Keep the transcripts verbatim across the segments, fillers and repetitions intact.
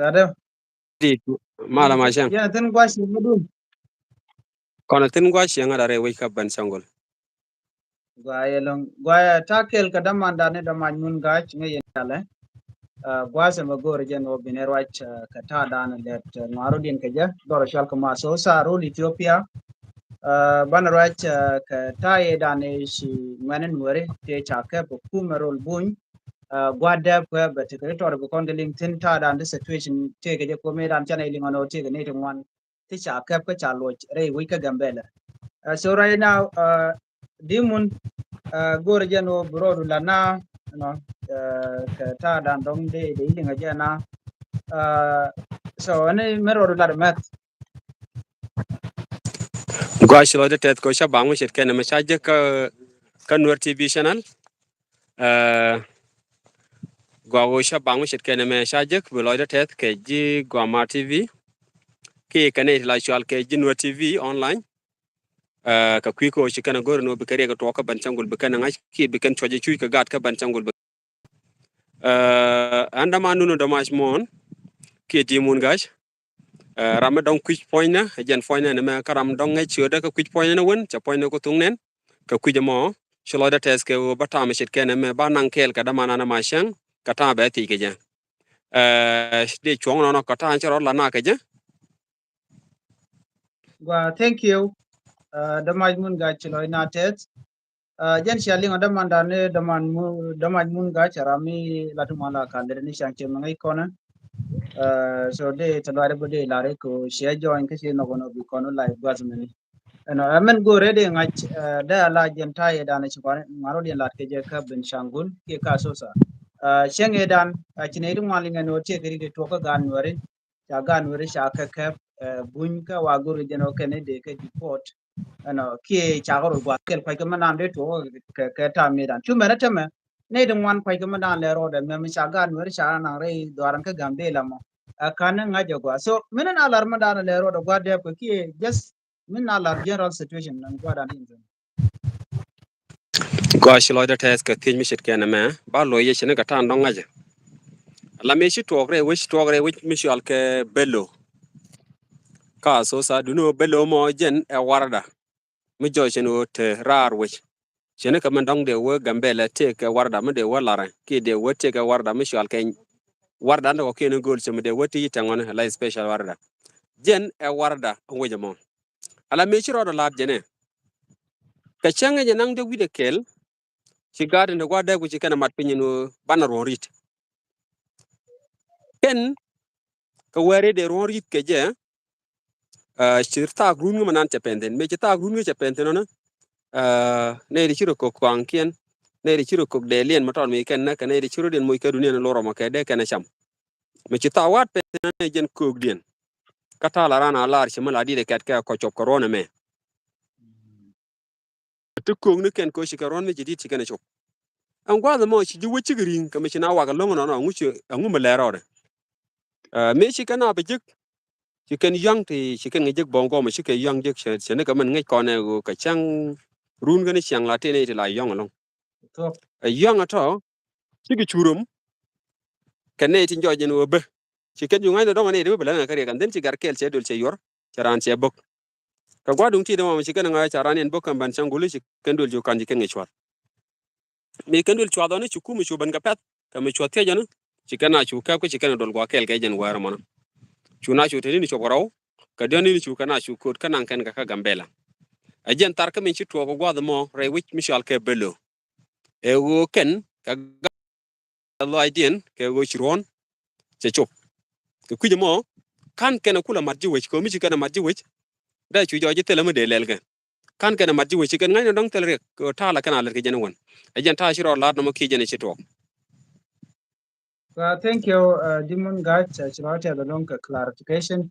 Ade. Di mala ma cɛŋ. Yɛn thin gua̱c yɛn dun. Kɔn thin gua̱c yɛn ŋa̱t a rɛy wec kä Bɛn Cäŋ Gul. Gua̱c yɛ lɔŋ gua̱c yɛ ta̱a̱ kɛl kɛ dämandan ni dämac mun ga̱a̱c ŋäc yɛn calɛ. Gua̱a̱th ɛmɛ go̱o̱rɛ jɛn ɣöö binɛ ruac kɛ ta̱a̱dan lɛt ŋuan rɔ̱diɛn kɛ jɛ dhɔr cual kɛ ma Asosa rul Ethiopia. Banɛ ruac kɛ ta̱a̱ yɛ dan i̱ ci ŋuɛn in weri tëë ca kɛp kɛ kumɛ rol buny. Gua̱a̱th dɛɛp kɛ bɛ tekɛ ri tɔr bi kɔn kɛ liŋ thi̱n ta̱a̱dan di situation tëë kɛ jɛ kumɛ dan canɛ liŋ ɔnɔ tëë kɛ ni ti ŋuan ti ca kɛp kä ca luɔc rɛy wec kä Gambɛlɛ. So right now, Dimun, go̱o̱rɛ jɛn ɣöö bi rɔɔdu lat na, you know, kɛ ta̱a̱dan dɔ̱ŋ dee dee iliŋ a jɛn na. So ɛn mi rɔɔdu lat mɛth. Gua̱a̱c lɔcdä tɛth kɛ ca baŋ mi ce̱tkɛ nɛmɛ ca jek kä Nuer T V channel. Gua̱a̱c ca baŋ mi ce̱tkɛ nɛmɛ ca jek bi lɔcdä tɛth kɛ ji̱ Gua̱a̱c T V. Kiɛ kɛ nɛy ti la cual kɛ ji̱ Nuer T V online. Kɛ kui̱ kɛ ɣöö ci kɛn a go̱r ni ɣöö bi kɛn riɛk kɛ tuɔɔk kä Bɛn Cäŋ Gul bi kɛn a ŋa̱c kiɛ bi kɛn cuɔc cuc kɛ gaat kä Bɛn Cäŋ Gul bi. Ɛn däman nunu dämac muɔ̱ɔ̱n kiɛ Dimun ga̱a̱c. Ram mi dɔ̱ŋ kui̱c puɔ̱nynɛ ɛ jɛn puɔ̱nynɛ ni mɛ kä ram mi dɔ̱ŋ ŋäc ciötdä kä kui̱c puɔ̱nynɛ ni wän cɛ puɔ̱nynɛ ku thuŋ nɛn. Kɛ kui̱c ɛmɔ ci lɔcdä tɛth kɛ ɣöö bä ta̱a̱ mi ce̱tkɛ nɛmɛ ba naŋ kɛɛl kɛ däman an ma cäŋ kɛ ta̱a̱ bɛ thiec kɛ jɛ. Dee cuɔ̱ŋ nɔnɔ kɛ ta̱a̱ ci rɔ la na kɛ jɛ. Gua, thank you. Dämac mun ga̱a̱c ci lɔc na tɛth. Jɛn cia liŋ a dämandan ni däman mu dämac mun ga̱a̱c a ram mi lat muɔ̱n la kal dee ni caŋ cɛ mi ŋäc kɔnɛ. So dee tɛ luac bä dee lar i̱ ko cia join kä ci nhɔk ɣän ɔ bi kɔn wä live gua̱th mini. Ɛnɔ ɛmɛn go̱o̱rɛ dee ŋa̱c dee a la jɛn ta̱a̱ yɛ dan ci ŋuan rɔ diɛn lat kɛ jɛ kä Bɛn Cäŋ Gul kiɛ kä Asosa. Cäŋ yɛ dan a ci nɛy ti ŋuan liŋɛ ni wä tiɛk kɛ ri dee tuɔk kä gaat Nuɛri. Ca gaat Nuɛri ca kɛ kɛp buny kä wa go̱r jɛn ɔ kɛn dee kɛ deport. Ɛnɔ kiɛ ca kɛ rol gua̱a̱th kɛl kuac kɛ mɛ nan dee tuɔk kɛ kɛ ta̱a̱ mi dan cu mɛnɛ tämɛ nɛy ti ŋuan kuac kɛ mɛ dan lɛ rɔɔdɛ mɛ mi ca gaat Nuɛri ca naŋ rɛy dhuaran kä Gambɛla mɔ. Ɛ ka̱n ni ŋa̱c ɛ gua̱a̱th so mi ni na lar mɛ dan lɛ rɔɔdɛ gua̱a̱th dɛɛp kɛ kiɛ just mi na lar general situation nan gua̱a̱th dan in. Gɔaa ci lɔcdä tɛth kɛ thiec mi ce̱tkɛ nɛmɛ ba loc yɛ ci ni kɛ ta̱a̱n dɔ̱ŋ ŋa̱cä. La mëë ci tuɔɔk rɛy wec ci tuɔɔk rɛy wec mi cual kɛ Belo. Kä Asosa duni ɣöö Belo mɔ jɛn ɛ warda mi jɔc cin ɣöö te raar wec. Ci ni kɛ min dɔ̱ŋ dee wee Gambɛla tëëk kɛ warda mi dee wee larɛ kiɛ dee wee tëëk kɛ warda mi cual kɛ warda ni kɔkiɛn gööl ci mi dee wee ti ci tɛŋɔni la special warda. Jɛn ɛ warda wec ɛmɔ. Ala mëë ci rɔɔdɛ la̱a̱t jɛnɛ kɛ cäŋ ɛ jɛ naŋ dee wi̱cdɛ kɛl. Ci gaat in te gua̱a̱r dee ku ci kɛn ɛ mat piny in ɣöö banɛ ruɔ̱n ri̱t. Kɛn kɛ wɛɛr i̱ dee ruɔ̱n ri̱t kɛ jɛ. Ci thaak ruun ŋä mɛ nan cɛ pɛn thi̱n mëë ci thaak ruun ŋä cɛ pɛn thi̱n ɔnä. Nɛy ti ci rɔ kök kɔaŋkiɛn nɛy ti ci rɔ kök dɛɛliɛn mɛ tɔt mi kɛn nä kɛ nɛy ti ci rɔ diɛn moc kɛ duniɛn lor ɔmɔ kɛ dee kɛn ɛ cam. Mɛ ci thaak wa̱a̱t pɛn thi̱n ɔnä jɛn köökdiɛn. Kä ta̱a̱ la raan a lar ci mi la di̱t ɛ kɛt kɛ kɔ cop kɛ ruɔ̱n ɛmɛ. Ti köökni kɛn kɛ ci kɛ ruɔ̱n mi ci di̱t ci kɛn ɛ cop. Ɛn gua̱a̱th ɛmɔ ci ji̱ wec cikɛ ri̱ŋ kɛ mi ci na wak ɛlɔ̱ŋ ɛnɔnɔ ɛŋu ci ɛŋu mi lɛr rɔɔdɛ. Mëë ci kɛn a bi jek ci kɛn yɔ̱a̱ŋ ti ci kɛn ŋi̱ jek bɔ̱ŋ gɔmɛ ci kɛ yɔ̱a̱ŋ jek cɛ ni kɛ mɛn ŋi̱c kɔn ɛ ɣöö kɛ cäŋ run kɛn ciaŋ la tëë nɛy ti la yɔ̱a̱ŋ ɛlɔ̱ŋ. Ɛ yɔ̱a̱ŋ ɛ tɔ̱ cikɛ curum kɛ nɛy ti jɔc ɛn ɣöö bä ci kɛn ju ŋa̱cnɛ dɔ̱ŋ ɛ nɛy ti bä bi lɛl ŋɛ kä riɛk ɛn dhin ci gat kɛɛl cɛ dol cɛ yuɔr cɛ raan cɛ bäk. Kɛ gua̱a̱r duŋ ti dee mɔmɔ ci kɛn ŋa̱c ca raan yɛn bäk kɛn Bɛn Cäŋ Gul ci kɛn duel cu ka̱n ci kɛn ŋi̱ cua̱th. Mi kɛn duel cuath ɔni ci kum cu ben kɛ pɛ̈th kɛ mi cuath thiec ɔni ci kɛn a cu kɛp kä ci kɛn a dol gua̱a̱r kɛɛl kɛ jɛn wäär ɛmɔnɔ. Cu na cu te ni ni cop kɛ rɔw kɛ diɔ̱n ni ni cu kɛn a cu ko̱o̱t kä naŋ kɛn kɛ kä Gambɛla. Ɛ jɛn thar kä min ci tuɔɔk kɛ gua̱a̱th ɛmɔ rɛy wec mi cual kɛ Belo. Ɛ ɣöö kɛn kɛ gat luaacdiɛn kɛ ɣöö ci ruɔ̱n cɛ cop. Kɛ kui̱c ɛmɔ ka̱n kɛn ɛ kulɛ mat ji̱ wec kɛ ɣöö mi ci kɛn ɛ mat ji̱ wec. Dee cu jɔɔc ji̱ thilɛ mi dee lɛl kɛ ka̱n kɛn ɛ mat ji̱ wec ci kɛn ŋa̱cnɛ dɔ̱ŋ thil riɛk kɛ ɣöö ta̱a̱ la kɛn a lät kɛ jɛn ɛ wän. Ɛ jɛn ta̱a̱ ci rɔɔd la̱t nɔmɔ kiɛ jɛn ɛ ci tuɔɔk. Thank you. Di̱t mun ga̱a̱c ci rɔɔd tɛth ɛlɔ̱ŋ kɛ clarification.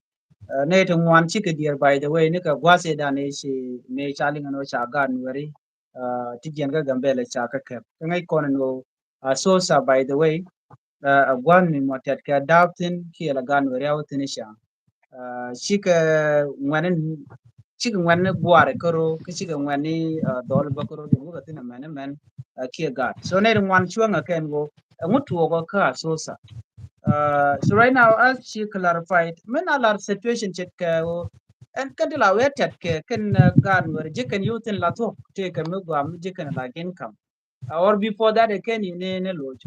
Nɛy ti ŋuan cikɛ diɛɛr by the way ni kɛ gua̱a̱th ëëdan ëë ci mëë ca liŋ ɛn ɣöö ca gaat Nuɛri ti jiɛn kä Gambɛla ca kä kɛp kä ŋäc kɔn ɛn ɣöö Asosa by the way. Ɛ gua̱a̱th mi mɔ tɛt kɛ da̱a̱p thi̱n kiɛ la gaat Nuɛri a wä thi̱n i̱ ca cikɛ ŋuɛ̈ni cikɛ ŋuɛ̈ni gua̱a̱rɛ kärö kä cikɛ ŋuɛ̈ni dhɔl bä kärö jɛ wä kɛ thi̱n ɛmɛn ɛmɛn. Kiɛ gaat so nɛy ti ŋuan cuäŋɛ kɛn ɣöö ɛŋu tuɔɔkɔ kä Asosa. Uh, so right now, as she clarified, min a lar situation chet kɛ ɣöö ɛn kɛn ti la wee tɛt kɛ kɛn, uh, gaat Nuɛr ji̱ kɛn yio̱w thi̱n la thuɔ̱k tëë kɛ mi gɔaa mi ji̱ kɛn la gin kam. Uh, or before that, ɛ kɛn i̱ ni, ni loc.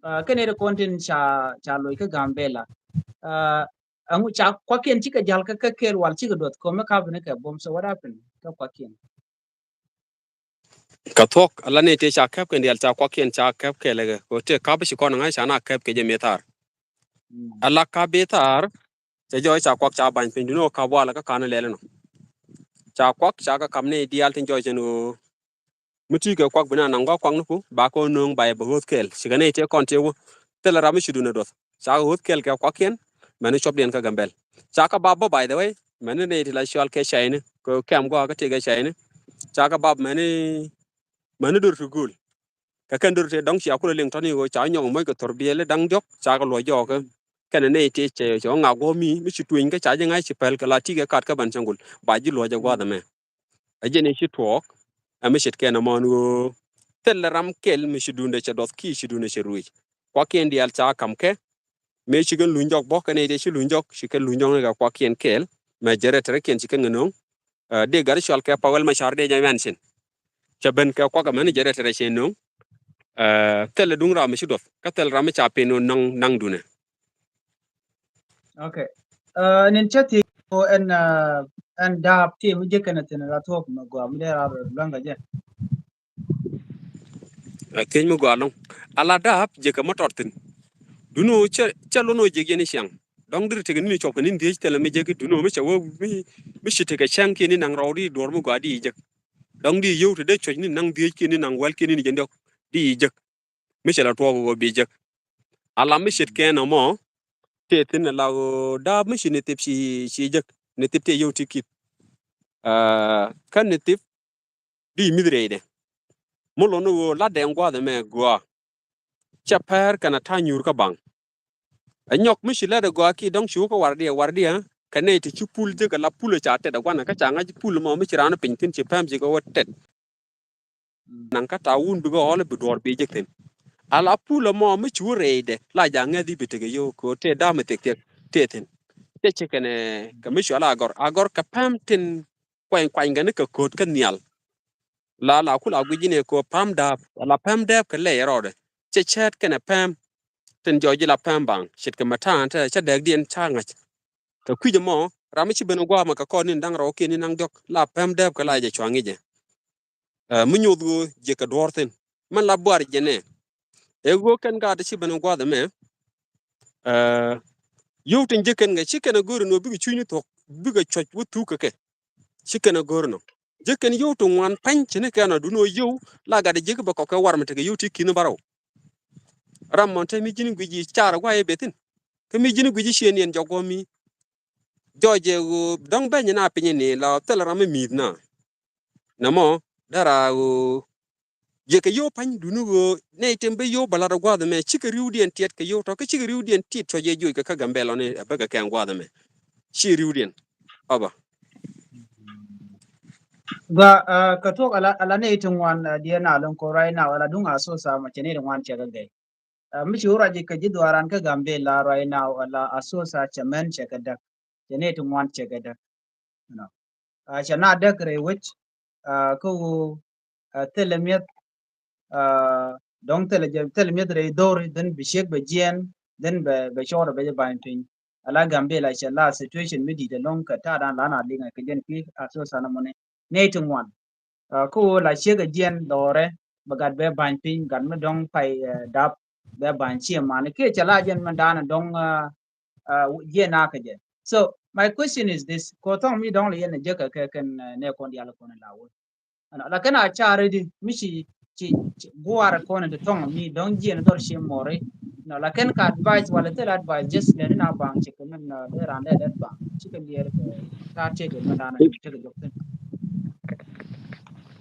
Uh, kɛn i̱ ri kɔn tin ca, ca loc kä Gambela. Uh, ɛŋu ca kuakiɛn cikɛ jal kä, kä kɛɛl wal cikɛ duɔth ko̱mi kap ni kɛ buɔ̱m, so what happened kä kuakiɛn? Kä thuɔ̱k, ala ni tëë ca kɛp kɛn diaal ca kuakiɛn ca kɛp kɛɛl kɛ. Kɛ tëë kap ci kɔn ŋa̱c ca na kɛp kɛ jɛ mithar. Mm. Ala kap bi thar, cɛ jɔɔc ca kuak ca bany piny, duno kap wal kä kan lɛl nɔ. Ca kuak ca kä kam ni diaal tin jɔɔc cɛn ɣöö mi ti kɛ kuak bi na naŋ gɔaa kuak ni ku, ba kɛ nööŋ ba yɛ bɛ ɣöth kɛɛl. Cikɛ ni tëë kɔn tëë wä, thilɛ ram mi ci duundɛ duɔth. Ca kɛ ɣöth kɛɛl kɛ kuakiɛn, mɛni cuɔpdiɛn kä Gambel. Ca kɛ bap bä, by the way, mɛni ni ti la cɔal kɛ cayni, kɛ kɛm gɔaa kä tëë kɛ cayni. Ca kɛ bap mɛni, mɛni dor ti gööl. Kɛ kɛn dor ti dɔ̱ŋ cia kulɛ liŋ tɔni ɣöö ca nyɔk moc kɛ thor biɛli da̱ŋ diɔ̱k, ca kɛ luɔc jɔɔkä. Kɛnɛ nɛy ti cɛ, cɛ ŋa guɔ̱mi, mi ci tueny kä ca ji̱ ŋa̱c ci pɛl kɛ la ti kɛ kat kä ban cäŋ gul. Ba ji̱ luɔc ɛ gua̱th ɛmɛ. Ɛ jɛn i̱ ci tuɔɔk, ɛ mi ce̱tkɛ nɔmɔ ni ɣöö thilɛ ram kɛl mi ci duundɛ cɛ duɔth kiɛ ci duundɛ cɛ ruëëc. Kuakiɛn diaal ca ka̱m kɛ, mëë ci kɛn luny jɔk bä, kɛn nɛy ti ci luny jɔk, ci kɛn luny jɔk ni kɛ kuakiɛn kɛɛl, mɛ jɛ rɛt tɛrɛ kiɛn ci kɛn ŋɛ nööŋ. Ɛ, dee gat cɔal kɛ Pawɛl Macar dee jɛ mɛn cin. Cɛ ben kɛ kuak ɛmɛn jɛ rɛt tɛrɛ cɛ nööŋ. Ɛ, thilɛ duŋ ram mi ci duɔth, kä thilɛ ram mi ca pin naŋ, naŋ duundɛ. Okay. Ɛ, nin cä thiec ko ɛn, ɛ, ɛn daap ti mi jek kɛn a thin ra thuɔk mi gɔaa mi dee ra luäŋ kɛ jɛ. Ɛ, thiec mi gɔaa lɔŋ. Ala daap jek kɛ mɔ tɔt thin. Duno cɛ, cɛ lon wä jek yɛn i̱ ciaŋ. Dɔŋ dir tek ni cuɔp kɛ ni dhiec thilɛ mi jek i̱ duno mi cɛ wä mi, mi ci tek kɛ cäŋ kiɛ ni naŋ rɔw di duɔr mi gɔaa di jek. Dɔŋ di yio̱w te dee cuɔc ni naŋ dhiec kiɛ ni naŋ wäl kiɛ ni ni jɛ diɔk di jek. Mi cɛ la tuɔɔk ɣöö bi jek. Ala mi ce̱tkɛ nɔmɔ tëë thi̱n ala ɣöö daap mi ci ni thip ci, ci jek, ni thip tëë yio̱w ti kith. Ɛ, kä ni thip di mi̱th rɛydɛ. Mi lon ni ɣöö la dɛŋ gua̱a̱th ɛmɛ gɔaa. Cɛ pɛr kɛn a ta̱a̱ nyuur kä baŋ. Ɛ nyɔk mi ci lɛt ɛ gɔaa ki dɔ̱ŋ ci wä kä wardiɛ, wardiɛ kɛ nɛy ti ci pul jek ala pul ɛ ca tɛt ɛ gua̱n ɛ kä ca ŋa̱c pul ɛmɔ mi ci raan piny thi̱n ci pɛm ci kɛ wä tɛt. Naŋ kä ta̱a̱ wun bikɛ ɣɔl bi duɔ̱ɔ̱r bi jek thi̱n. Ala pul ɛmɔ mi ci wä rɛydɛ la ja̱ ŋäth i̱ bi tekɛ yio̱w kɛ ɣöö tëë da̱a̱m ɛ thiek thiek tëë thi̱n. Tëë ci kɛn ɛ kɛ mi cual agɔr, agɔr kɛ pɛm tin kuany kuany kɛ ni kɛ kööt kä nhial. La, la kul a guic in ɛ kööt pam da̱a̱p, la pam da̱a̱p kɛ lɛy rɔɔdɛ. Cɛ cɛɛt kɛnɛ pam tin jɔɔc ji̱ la pam baŋ ce̱tkɛ mɛ ta̱a̱n te cä dɛɛkdiɛn ca ŋa̱c. Kɛ kui̱c ɛmɔ ram mi ci ben gua̱a̱mɛ kɛ kɔn in da̱ŋ rɔw kiɛn in naŋ diɔ̱k la pam da̱a̱p kɛ la jɛ cua ŋi̱cɛ. Ɛ, mi nyoth ɣöö jiɛ kɛ duɔ̱ɔ̱r thi̱n mɛn la buar jɛ nɛ. Ɛ ɣöö kɛn gaat ci ben gua̱a̱th ɛmɛ. Ɛ, yio̱w tin ji̱ kɛn kɛ ci kɛn a go̱o̱r ɛn ɣöö bikɛ cuc ni thuɔ̱k bikɛ cuɔ̱c wä thuk kɛ kɛ. Ci kɛn a go̱o̱r ɛnɔ ji̱ kɛn yio̱w ti ŋuan pa̱ny ci ni kɛn a dun ɣöö yio̱w la gat ji̱ ji̱ kɛ bɛ kɔk kɛ war mi tekɛ yio̱w ti ki̱n bärɔw. Ram mɔn te mi ji̱n guic ji̱ car gua̱a̱c ɛ beth thi̱n. Kä mi ji̱n guic ji̱ ciëën yɛn jɔk guɔ̱m mi. Jɔɔc jɛ ɣöö dɔ̱ŋ beny na piny ni la thil ram mi mi̱i̱th na. Nɛmɔ dara ɣöö jiɛ kɛ yio̱w pa̱ny duni ɣöö nɛy tin bi yio̱w bä lat ɛ gua̱a̱th ɛmɛ cikɛ ri̱wdiɛn tiɛt kɛ yio̱w tɔ̱ kä cikɛ ri̱wdiɛn tiɛt cuɔ̱c yɛ joc kɛ kä Gambɛl ɔni ɛ bäkɛ kɛn gua̱a̱th ɛmɛ. Ci ri̱wdiɛn ɔbä. Gua, ah, kɛ tuɔk ala, ala nɛy ti ŋuan, ah, diɛ na lɔŋ ko right now ala duŋ a so sa ma cɛ nɛy ti ŋuan cɛ kɛ gɛy. Ah, mi ci wä ruac kɛ ji̱ dhuaaran kä Gambɛl la right now ala a so sa cɛ mɛn cɛ kɛ däk. Cɛ nɛy ti ŋuan cɛ kɛ däk. You know. Ah, cɛ na däk rɛy wec, ah, kä ɣöö, ah, thilɛ mi̱eth, ah, dɔ̱ŋ thilɛ jɛ, thilɛ mi̱eth rɛy dho̱ri, then bi ciek bɛ jiɛɛn, then bɛ, bɛ cɔɔr bɛ jɛ ba̱ny piny. Ala Gambɛl a cɛ la situation mi di̱t ɛlɔ̱ŋ kɛ ta̱a̱ dan la na liŋɛ kɛ jɛn kui̱ a so sa na mɔni. Nɛy ti ŋuan. Ah, kä ɣöö la ciek ɛ jiɛn dhɔrɛ bɛ gat bɛ ba̱ny piny, gat mi dɔ̱ŋ pay, eh, dap bɛ ba̱ny ciɛ mani kiɛ cɛ la jiɛn mi da̱a̱n dɔ̱ŋ, ah, ah, jiɛn a kɛ jɛ. So my question is this, kɛ thɔŋ mi dɔ̱ŋ lɛ yɛn ɛ jek kɛ kɛn, eh, nɛ kɔn diaal kɔn la wä. Ɛnɔ la kɛn a car di mi ci, ci, ci gua̱a̱r kɔn di thɔŋ mi dɔ̱ŋ jiɛn dhɔr ciɛ mɔri. Ɛnɔ la kɛn ka advice wala thil advice just lɛ ni na baŋ ci kɛ min, eh, dee ran dee dee baŋ ci kɛ liɛr kɛ ta̱a̱ tëëk kɛ min da̱a̱n tëëk kɛ jɔk thin.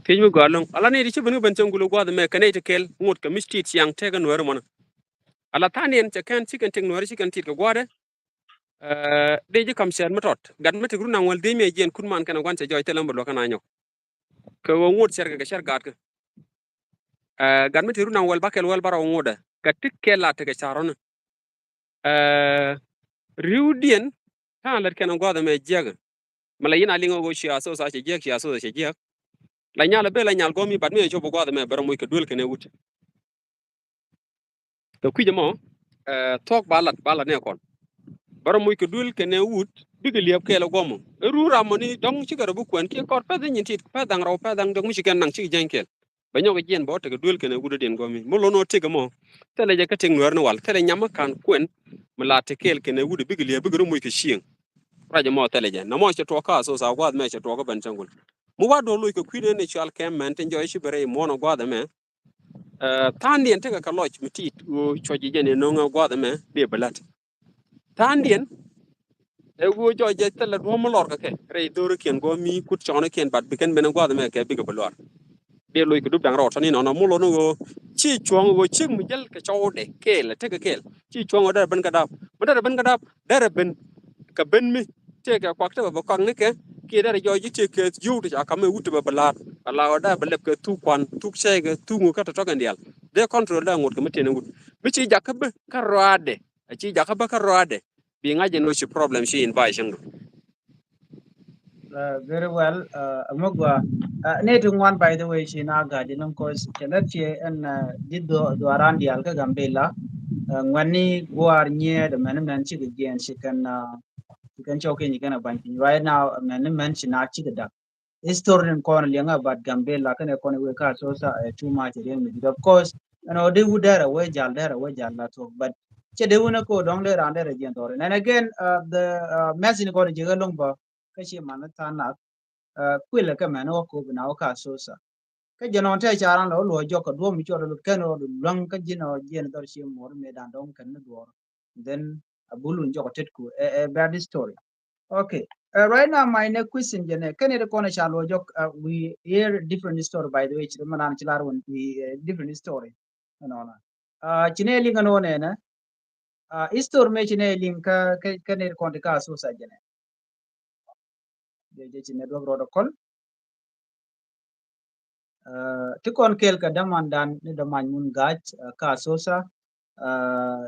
Thiec mi gɔaa loŋ. Ala ni ti ci ben kä ben cäŋ gulɛ gua̱a̱th ɛmɛ kɛ nɛy ti kɛl ŋot kɛ mi tit ciaŋ tëëk kä nuääri mɔnä. Ala tha̱a̱ŋ niɛn cɛ kɛn ci kɛn tëk nuääri ci kɛn tit kɛ gua̱a̱dɛ. Ɛ, dee ji̱ ka̱m cɛɛt mi tɔt. Gat mi tëk run naŋ wäl dhiec mi ɛ jiɛn kut man kɛn ɛ gua̱n cɛ jɔɔc thilɛ mi bɛ luäk kɛn a nyɔk. Kɛ ɣöö ŋot cɛr kɛ kɛ cɛr gaatkä. Ɛ, gat mi tëk run naŋ wäl bäkɛl wäl bärɔw ŋotdɛ. Kɛ ti kɛl la tekɛ ca̱r rɔ̱nä. Ɛ, riwdiɛn ta̱a̱ lät kɛn gua̱a̱th ɛmɛ jiäk. Mi la yin a liŋ ɣöö ci Asosa cɛ jiäk, ci Asosa cɛ jiäk. La nyal a ben la nyal gɔmi, but mi cop gua̱a̱th ɛmɛ bɛ rɔ moc kɛ duel kɛnɛ wut. Kɛ kui̱c ɛmɔ, ɛ, thuɔ̱k ba lat, ba lat nɛ kɔn. Bɛ rɔ moc kɛ duel kɛnɛ wut, bikɛ liɛp kɛɛl ɛ guɔmɔ. Ɛ ruu ram mɔ ni dɔ̱ŋ cikɛ rɔ bi kuɛn kiɛ kɔr pɛth nyin tit, pɛth da̱ŋ rɛw, pɛth da̱ŋ diɔ̱k mi ci kɛn naŋ cikɛ jäny kɛɛl. Bɛ nyɔk jiɛn bä tekɛ duel kɛnɛ wut diɛn gɔmi. Mi lo̱n ɔ tëk ɛmɔ, thilɛ jɛ kä tëk nuɛɛr ni wal, thilɛ nyam mi ka̱n kuɛn, mi la te kɛɛl kɛnɛ wut bikɛ liɛp, bikɛ rɔ moc kɛ cieŋ. Ruac ɛmɔ thilɛ jɛ. Nɔmɔ cɛ tuɔɔk kä Asosa gua̱a̱th ɛmɛ cɛ tuɔɔk kä ben cäŋ gul. Mi wa duɔl loc kɛ kui̱ nɛn ni cual kɛm mɛn tin jɔy ci ben rɛy muɔ̱ɔ̱n ɔ gua̱a̱th ɛmɛ. Ɛ, tha̱a̱ŋdiɛn tekɛ kɛ lɔc mi ti̱i̱t ɣöö cuɔc ji̱ jɛn in no̱ŋ ɛ gua̱a̱th ɛmɛ bia bi la̱t. Tha̱a̱ŋdiɛn ɛ ɣöö jɔc jɛ thilɛ duɔ̱ɔ̱p mi lɔr kɛ kɛ rɛy dho̱rikiɛn guɔ mi kut cɔɔnikiɛn, but bi kɛn ben ɛ gua̱a̱th ɛmɛ kɛ bikɛ bi luar. Dee loc kɛ dup da̱ŋ rɛw tɔ̱ni nɔnɔ mi lon ɣöö ci cuɔ̱ɔ̱ŋ ɣöö ciek mi jäl kɛ cɔwdɛ kɛɛl ɛ tekɛ kɛɛl. Ci cuɔ̱ɔ̱ŋ ɣöö derɛ ben kɛ dap. Mi derɛ ben kɛ dap, derɛ ben kɛ ben mi tëëkɛ kuak ti bɛ bɛ kuak ni kɛ, kiɛ derɛ jɔɔc ji̱ tëëkɛ yio̱w ti ca ka̱m ɛ wut ti bɛ bɛ la̱r. Ala ɣöö derɛ bɛ lɛp kɛ thuk kuan, thuk cɛɛkɛ, thuk ŋu kä tɔ̱tɔ̱kɛn diaal. Dee control dee ŋot kɛ mi tëën ɛ wut. Mi ci jakä bä kä rɔaadɛ, a ci jakä bä kä rɔaadɛ, bi ŋa̱c ɛn ɣöö ci problem ci invite cäŋdu. Uh, very well. Uh, amuk gua. Uh, ni ti ŋuan, by the way, ci na ga̱a̱c ni, cause cɛ lät ci ɛn, uh, di dhuaran diaal kä Gambela. Uh, ŋuɛni gua̱a̱r nyiet mɛn mɛn cikɛ jiɛn ci kɛn, uh, ci kɛn cɔk kiɛ nyi kɛn a bany piny. Right now, mɛn mɛn ci na cikɛ dak. History ni kɔn liɛŋ about Gambela kɛnɛ kɔn wek kä Asosa, uh, too much riɛŋ mi dit. Of course, ɛn ɔ dee wut derɛ wee jal, derɛ wee jal la thuɔk. But cɛ dee wun ɛ ko dɔŋ dee ran derɛ jiɛn thɔri. And again, uh, the, uh, message ni kɔn jiɛ kɛ loŋ bä kä ci man tha̱a̱ŋ nath, uh, kuilɛ kɛ mɛn wä kop na wä kä Asosa. Kä jɛn ɔ tɛ ca ran lɔ luɔ jɔk kɛ duɔ̱ɔ̱p mi cuɔt lut kɛn ɔ luɔ̱ŋ kä ji̱n ɔ jiɛn dhɔr ci muɔr mëë dan dɔ̱ŋ kɛn ni duɔ̱ɔ̱r. Then a bulun jɔk tet ku ɛ, ɛ bad story. Okay. Uh, right now, my next question jɛn ɛ, kɛn it kɔn ca luɔ jɔk, uh, we hear different story, by the way, ci man an ci lar wun, we, uh, different story. Nɔnɔ. Uh, ci nɛ liŋ nɔ nɛnɛ. Uh, history mɛ ci nɛ liŋ kä, kä, kä nɛ kɔn ti kä Asosa jɛnɛ. Jɛ, jɛ ci nɛ duɔk rɔdɔ kɔl. Uh, ti kɔn kɛl kä dämandan ni däman mun ga̱a̱c, uh, kä Asosa. Uh,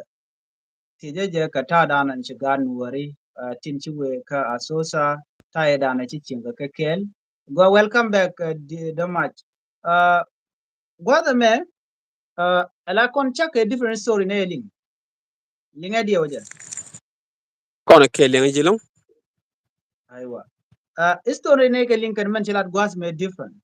ti jɛ jɛ kä ta̱a̱ dan an ci gaat Nuɔri, uh, tin ci wee kä Asosa, ta̱a̱ dan ci cieŋ kä kɛ kɛl. Gua, welcome back, uh, di, dämac. Uh, gua̱th ɛmɛ, uh, ala kɔn cak kɛ different story nɛ liŋ. Liŋɛ diɛw jɛ. Kɔn kɛ liŋ ji̱ loŋ. Aiwa. Uh, history nɛ kɛ liŋ kɛn mɛn ci lat gua̱th mɛ different.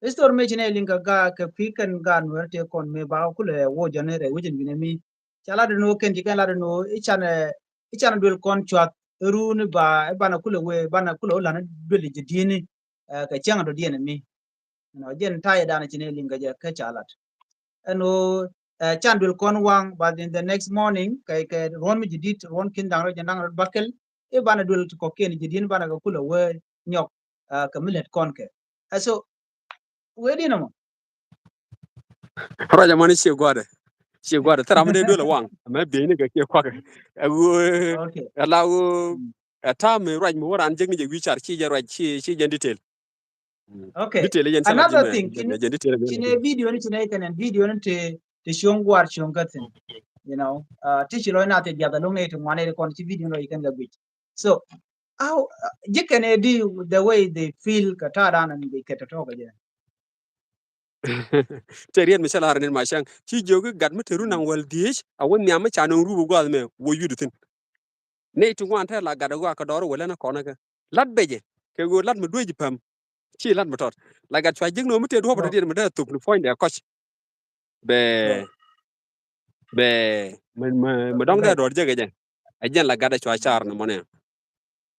History mɛ ci nɛ liŋ kɛ ga kɛ kui̱ kɛn ga Nuɛr tëë kɔn mɛ ba kulɛ wo jɔn rɛ wicin binɛ mi. Ca lat ni wo kɛn ci kɛn lat ni wo ican, eh, ican duel kɔn cuath. Runi ba, eh, banɛ kulɛ we, banɛ kulɛ wo lan duel ji̱ di̱ni. Eh, kɛ cäŋ dɔ diɛn mi. Nɔ jɛn ta̱yɛ danɛ ci nɛ liŋ kɛ jɛ kɛ ca lat. Ɛn ɣöö, eh, can duel kɔn waŋ, but in the next morning, kɛ, kɛ ruɔ̱n mi ji̱ di̱t, ruɔ̱n kin da̱ŋ rɔ jɛn da̱ŋ rɔ bakel, i̱ banɛ duel ti kɔ̱kiɛn ji̱ di̱n banɛ kɛ kulɛ wee nyɔk, eh, kɛ mi lät kɔn kɛ. Eh, so, wee di̱n ɛmɔ. Ruac ɛmɔ ni cie gua̱dɛ. Cie gua̱dɛ. Thil ram mi dee duel ɛ waŋ. Ɛmɛ bieyni kɛ cie kuak. Ɛ ɣöö, okay, ɛ la ɣöö, mm, ɛ ta̱a̱ mi ruac mi wä raan jek ni jɛ wi̱i̱ car, ci jɛ ruac, ci, ci jɛ detail. Mm. Okay. Detail jɛn thil ram. Another thing, jɛ, kin, jɛ detail jɛ, kin ɛ video ni, kin ɛ kɛn ɛ video ni ti, ti cuɔ̱ŋ gua̱a̱r cuɔ̱ŋ kä thi̱n. You know, uh, ti ci lɔc na ti biath a lo̱ŋ ni ti ŋuan ni ti kɔn ci video ni lɔc kɛn kɛ guic. So, how, uh, ji̱ kɛn ɛ di the way they feel kɛ ta̱a̱ dan and they kɛ tɔ̱tɔ̱ kɛ jɛ. Tɛ riet mi cä la̱r nin ma cäŋ. Ci jiök i̱ gat mi te run naŋ wäl dhieec, a wä nhiam mi ca nöŋ rup gua̱a̱th mɛ wä yut thi̱n. Nɛy ti ŋuan te la gat a ɣɔaa kɛ dɔɔr wälɛ ni kɔn ɛ kɛ. Lat bɛcɛ kɛ ɣöö lat mi dueec päm. Ci lat mi tɔt. La gat cua jiäk ni ɣöö mi te duɔ̱ɔ̱p tɔ diɛn mi dee thok ni puɔ̱nydɛ kɔc. Bɛ, bɛ, mi, mi, mi dɔ̱ŋ dee dɔɔr jek ɛ jɛ. Ɛ jɛn la gat ɛ cua car ni mɔnɛ.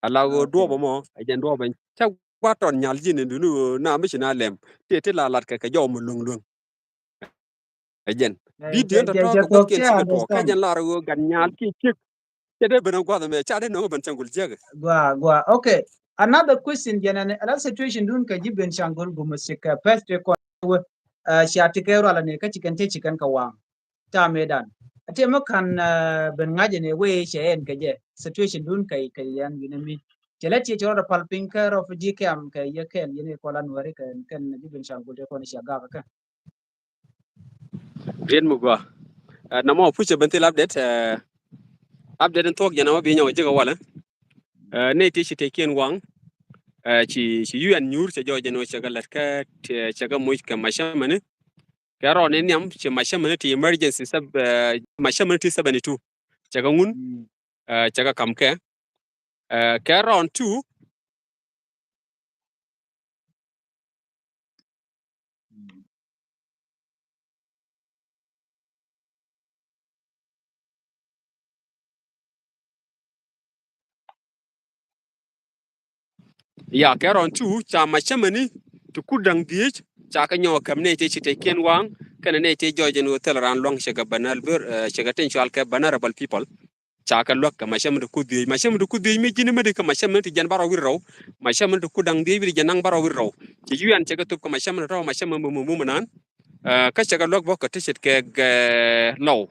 Ala ɣöö duɔ̱ɔ̱p ɛmɔ ɛ jɛn duɔ̱ɔ̱p ɛn cä gua̱a̱t tɔt nyal ji̱n in duni ɣöö na mi ci na lɛm ti ti la lat kɛ kɛ jɔw mi luäŋ luäŋ. Ɛ jɛn bi diɛn tɔ̱tɔ̱ kɛ gua̱th kiɛn cikɛ tuɔɔk kɛ jɛn lar ɣöö gat nyal kiɛ ciek. Cɛ dee ben ɛ gua̱th ɛmɛ ca dee nɔŋ ɛ ben cäŋ gul jiäkɛ. Gua, gua. Okay. Another question jɛn ɛn ala situation dun kɛ ji̱ ben cäŋ gul gumɛ sik kɛ pɛth ti kɔn wä, uh, cia ti kɛ rual ani kä ci kɛn ti ci kɛn kɛ waŋ. Tamɛ dan. Ati mɛ kan, uh, ben ŋa̱c ni wee cɛ ɛn kɛ jɛ situation dun kɛ, kɛ yɛn yunɛ mi. Cɛ lɛ ti cɛ rɔ pal piny kɛ refugee camp kɛ yɛ kɛl yɛn kɔla Nuɛri kɛ kɛn ji̱ ben cäŋ gul tɛ kɔn cia gak kɛ. Riet mi gua. Uh, namɔ pucɛ ben thil update, uh, Update in thuɔ̱k jɛn a wä bi nyɔk ji̱ kɛ walɛ. Ɛ, nɛy ti ci tëëkiɛn waŋ, ɛ, ci, ci U N nyuur cɛ jɔɔc jɛn ɣöö cɛ kɛ lät kä, cɛ kɛ moc kɛ macämäni. Kɛ rɔɔd ni nhiam ci macämäni ti emergency sɛb-, ɛ, macämäni ti seventy two cɛ kɛ ŋun, ɛ, cɛ kɛ ka̱m kɛ. Ɛ, kɛ round two. Ya, kɛ round two ca macämäni ti kut da̱ŋ dhieec ca kɛ nyɔk kɛm nɛy tëë ci tëëkiɛn waŋ kɛnɛ nɛy tëë jɔɔc jɛn ɣöö thilɛ raan luäŋ cɛ kɛ vulnerable, ɛ, cɛ kɛ tin cɔal kɛ vulnerable people. Ca kɛ luäk kɛ macämäni ti kut dhieec, macämäni ti kut dhieec mi ji̱n mi di kä macämäni ti jiɛn bärɔw wi̱r rɛw, macämäni ti kut da̱ŋ dhieec wi̱r jiɛn naŋ bärɔw wi̱r rɛw. Ci U N cɛ kɛ thop kɛ macämäni tɔ̱ macämäni mum mum nan. Ɛ, kä cɛ kɛ luäk bä kɛ ti ce̱tkɛ, ɛ, Lɔw.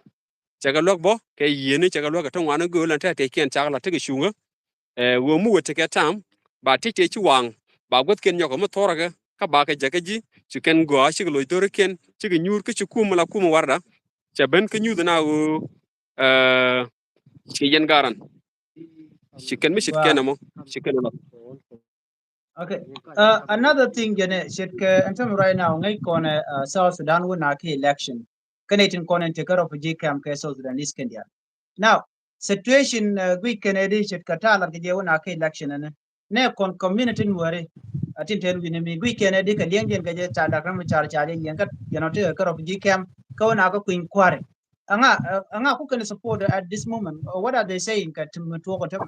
Cɛ kɛ luäk bä kɛ Yieni, cɛ kɛ luäk kɛ ti ŋuani gööl ɛn tɛ̈ tëëkiɛn ca kɛ la tekɛ cuŋä. Ɛ, ɣöö mi wä tekɛ ta̱a̱m ba tëë tëë ci waŋ ba guäthkiɛn nyɔk kɛ mi thɔrä kɛ kä ba kɛ jäkä ji̱ ci kɛn gɔaa cikɛ loc dho̱rikiɛn cikɛ nyuur kä ci kum mi la kum warda. Cɛ ben kä nyuuth na ɣöö, ɛ, ci yɛn garan ci kɛn mi cit kɛn ɛmɔ ci kɛn ɛmɔ. Okay. Uh, another thing jɛnɛ ce̱tkɛ ɛn tämɛ right now ŋäc kɔnɛ, uh, South Sudan wä na kɛ election. Kɛnɛ tin kɔnɛ tekɛ refugee camp kɛ South Sudanese kɛn diaal. Now, situation, uh, guic kɛnɛ di ce̱tkɛ ta̱a̱ lat kɛ jɛ wä na kɛ election ɛnɛ. Nɛ kɔn community nuɔri a tin ten wi̱ni mi guic kɛnɛ di kɛ liɛŋ jɛn kɛ jɛ ca dak ram car ca jɛ yɛn kä jɛn ɔ tekɛ kɛ refugee camp kä wä na kɛ kui̱ny kua̱ri. Aŋa, uh, aŋa ku kɛnɛ support at this moment? Uh, what are they saying kɛ tim tuɔk ɔ tämɛ?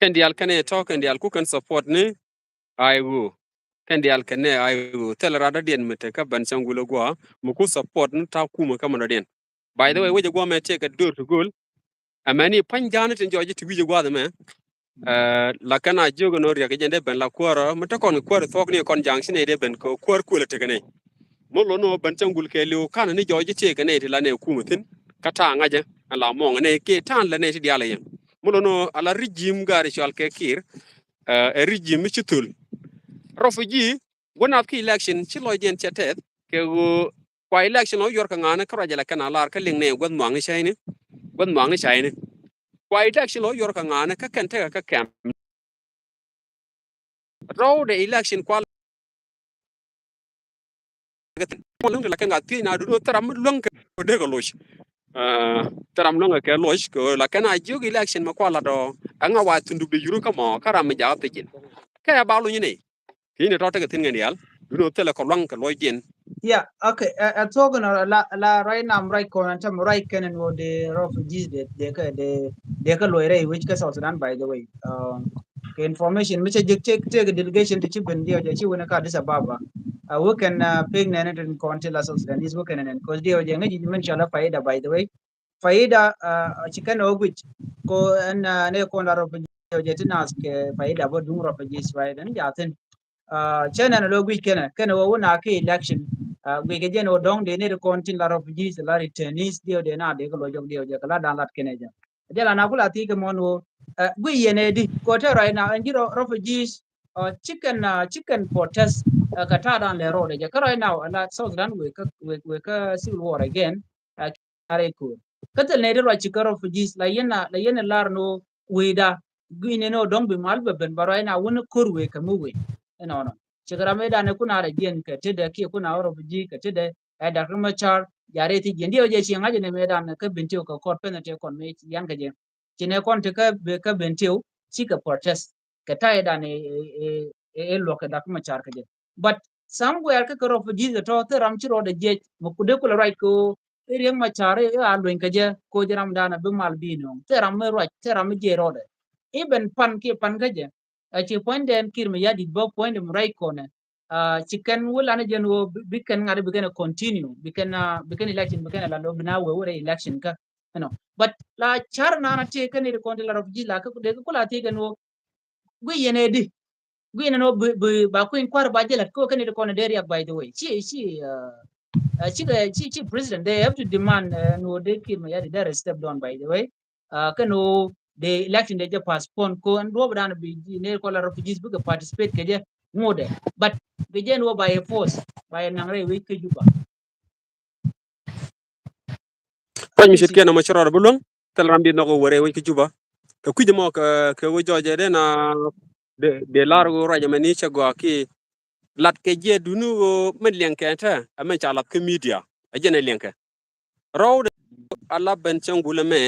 Kɛn diaal kɛnɛ tɔ̱ kɛn diaal ku kɛn support ni I O. Kɛn diaal kɛnɛ I O. Thilɛ rat dɔ̱diɛn mi te kä ben cäŋ gulä gua̱a̱ mi ku support ni ta̱a̱ kumä kä mɛ dɔ̱diɛn. By the way, wecɛ gua̱a̱ mɛ tëëkɛ döör ti gööl. Ɛmɛni pa̱ny ja̱a̱ni tin jɔɔc ti wi̱cɛ gua̱a̱th ɛmɛ. Ɛ, la kɛn a jiök ɛn ɣöö riɛk jɛn dee ben la kuäärä mi te kɔn kɛ kuäär thuɔ̱k ni kɔn ja̱a̱ŋ ci nɛy dee ben kɛ kuäär kuël ɛ tekɛ nɛy. Mi lo̱n ɣöö ben cäŋ gul kɛɛliw ka̱n ni jɔɔc tëëkɛ nɛy ti la nɛy kumä thi̱n kä ta̱a̱ ŋa̱cä ɛn la mɔŋ nɛy kiɛ ta̱a̱n la nɛy ti diaal ɛ yɛn. Mi lo̱n ɣöö a la regime gaari cɔal kɛ Kiir, ɛ, ɛ regime mi ci thöl. Refugee wä nath kä election ci lɔcdiɛn cɛ tɛth kɛ ɣöö kua election ɔ yuɔr kɛ ŋa̱a̱ni kä ruac ala kɛn a lar kä liŋ nɛ guäth muaŋni cäyni, guäth muaŋni cäyni. Kua election ɔ yuɔr kɛ ŋa̱a̱ni kä kɛn tekɛ kä kɛm. Rɔw de election kua luäŋ te la kɛn ka thiec na dun thɛram luäŋ kɛ dee kɛ loc. Ɛ, thɛram luäŋ kɛ loc kɛ la kɛn a jiök election mɛ kua lat ɔ ɛŋa wa thunduk de yurun kä mɔ kä ram mi jakä thiec in. Kɛ ba luny ni. Kini tɔ tekɛ thi̱n ŋɛn diaal. Duno thilɛ kɔ luaŋ kɛ luɔcdiɛn. Yeah, okay. Ɛ, ɛ thuɔ̱k in la, la right now, right kɔn ɛn tɛm right kɛn ɛn ɣöö dee refugees dee, dee kɛ, dee, dee kɛ luɔc rɛy wec kä South Sudan, by the way. Um, kɛ information mi cɛ jek tek, tek delegation ti ci ben diɛw jɛ ci wen kä Addis Ababa. Ɛ, wek kɛn, ɛ, pek nɛn in tin kɔn ti la South Sudanese wek kɛn ɛn ɛn. Cause diɛw jɛ ŋäc ji̱ min cɔal ɛ Faida, by the way. Faida, ɛ, ci kɛn ɛ wä guic. Ko ɛn, ɛ, ne kɔn la refugees jɛ ti naath kɛ Faida bä duŋ refugees, right? Ɛn jathin. Ɛ, cɛ nɛn ɛ lɔ guic kɛnɛ, kɛnɛ wä wä na kɛ election. Ɛ, guic kɛ jɛn wä dɔ̱ŋ dee ni ri kɔn tin la refugees, la returnees, diɛw dee na dee kɛ lɔ jɔk diɛw jɛ kɛ la dan lat kɛnɛ jɛ. Jɛ la na ku la thiec kɛ mɔn wä, ɛ, guic yɛn ɛ di, kɔ te right now, ɛn ji̱ rɔ-, refugees, ɛ, ci kɛn, ɛ, ci kɛn protest, ɛ, kɛ ta̱a̱ dan lɛ rɔɔdɛ jɛ. Kä right now, ɛ la South Sudan wek kä, wek, wek kä civil war again, ɛ, arɛ ko̱r. Kä thil nɛy ti ruac ci kä refugees la yɛn a, la yɛn a lar ni wecda gui̱n ni wä dɔ̱ŋ bi mal bɛ ben ba ruac na wun ko̱r wek kɛ mi wec. Ɛnɔnɔ. Ci kɛ ram mëëdan kun a rɛ jiɛn kɛ tetdɛ kiɛ kun a wä refugee kɛ tetdɛ ɛ Dak Riɛk Macar jarɛ ti jiɛn diɛw jɛ ci ŋa̱c ni mëëdan kä Bentiu kɛ kɔt pɛn tɛ kɔn mëë yan kɛ jɛ. Ci nɛ kɔn ti kä, kä Bentiu ci kɛ protest kɛ ta̱yɛ dan ɛ, ɛ, ɛ, ɛ luɔk kɛ Dak Riɛk Macar kɛ jɛ. But somewhere kä kɛ refugees tɔ thil ram ci rɔɔdɛ jiɛc mɛ ku dee kulɛ ruac ko i̱ Riɛk Macar i̱ a lueny kɛ jɛ ko jɛ ram dan a bi mal bi nööŋ. Thil ram mi ruac, thil ram mi jiɛc rɔɔdɛ. Even pan kiɛ pan kä jɛ. A ci puɔ̱nydɛn Kiir Mayardit bä puɔ̱nydɛ mi ruac kɔnɛ. A, ci kɛn wä lanɛ jɛn wä bi, bi kɛn ŋa̱t bi kɛn a continue. Bi kɛn, a, bi kɛn election, bi kɛn a lan wä bi na wee wä rɛ election kä. You know. But la car nana tëë kɛn i̱ kɔn ti la refugees la kä dee kä kula tëë kɛn wä. Gui yɛn ɛ di. Gui yɛn ɛ wä bi, bi, ba kuin kuar ba jɛ lat kä wä kɛn i̱ kɔn dee riak, by the way. Ci, ci, a, a, ci, ci, ci president, they have to demand, a, ni wä dee Kiir Mayardit dee step down, by the way. A, kä ni wä dee election dee jɛ postpone ko ɛn duɔp dan bi ji̱ ni kɔla refugees bikɛ participate kɛ jɛ ŋut ɛ. But bi jɛ ni wä by a force, by a naŋ rɛy wec kä Juba. Ruac mi ce̱tkiɛn ɛmɔ ci rɔɔdɛ bi luäŋ. Thil ram bi nhɔk ɣöö wä rɛy wec kä Juba. Kɛ kui̱c ɛmɔ kɛ, kɛ ɣöö jɔɔcɛ dee na dee, dee lar ɣöö ruac ɛmɛ ni cɛ gɔaa ki lat kɛ jiɛɛt duni ɣöö min liɛŋkɛ te ɛ min ca lath kä media. Ɛ jɛn ɛ liɛŋkɛ. Rɔɔdɛ a la ben cäŋ gulɛ mɛ,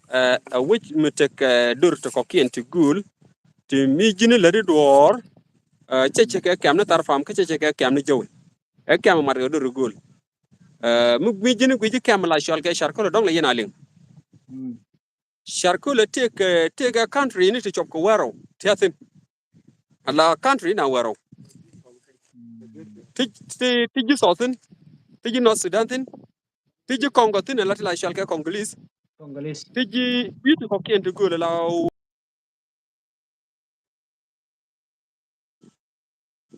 ɛ, ɛ wec mi tekɛ dor ti kɔkiɛn ti gul ti mi ji̱n lät i̱ duɔ̱ɔ̱r, ɛ, cɛ cɛ kɛ kɛm ni Thar Pam kä cɛ cɛ kɛ kɛm ni Jɔwi. Ɛ kɛm mat kɛ dor i̱ gul. Ɛ, mi gui̱c ji̱n gui̱c ji̱ kɛm la cɔal kɛ Sharkula dɔ̱ŋ la yɛn a liŋ. Sharkula tëëkɛ, tëëkɛ country ni ti cop kɛ wärɔw ti a thi̱n. Ala country na wärɔw. Ti, ti, ti ji̱ South thi̱n. Ti ji̱ North Sudan thi̱n. Ti ji̱ Congo thi̱n ala ti la cɔal kɛ Congolese. Ti ji̱ wi̱i̱ ti kɔkiɛn ti gööl ala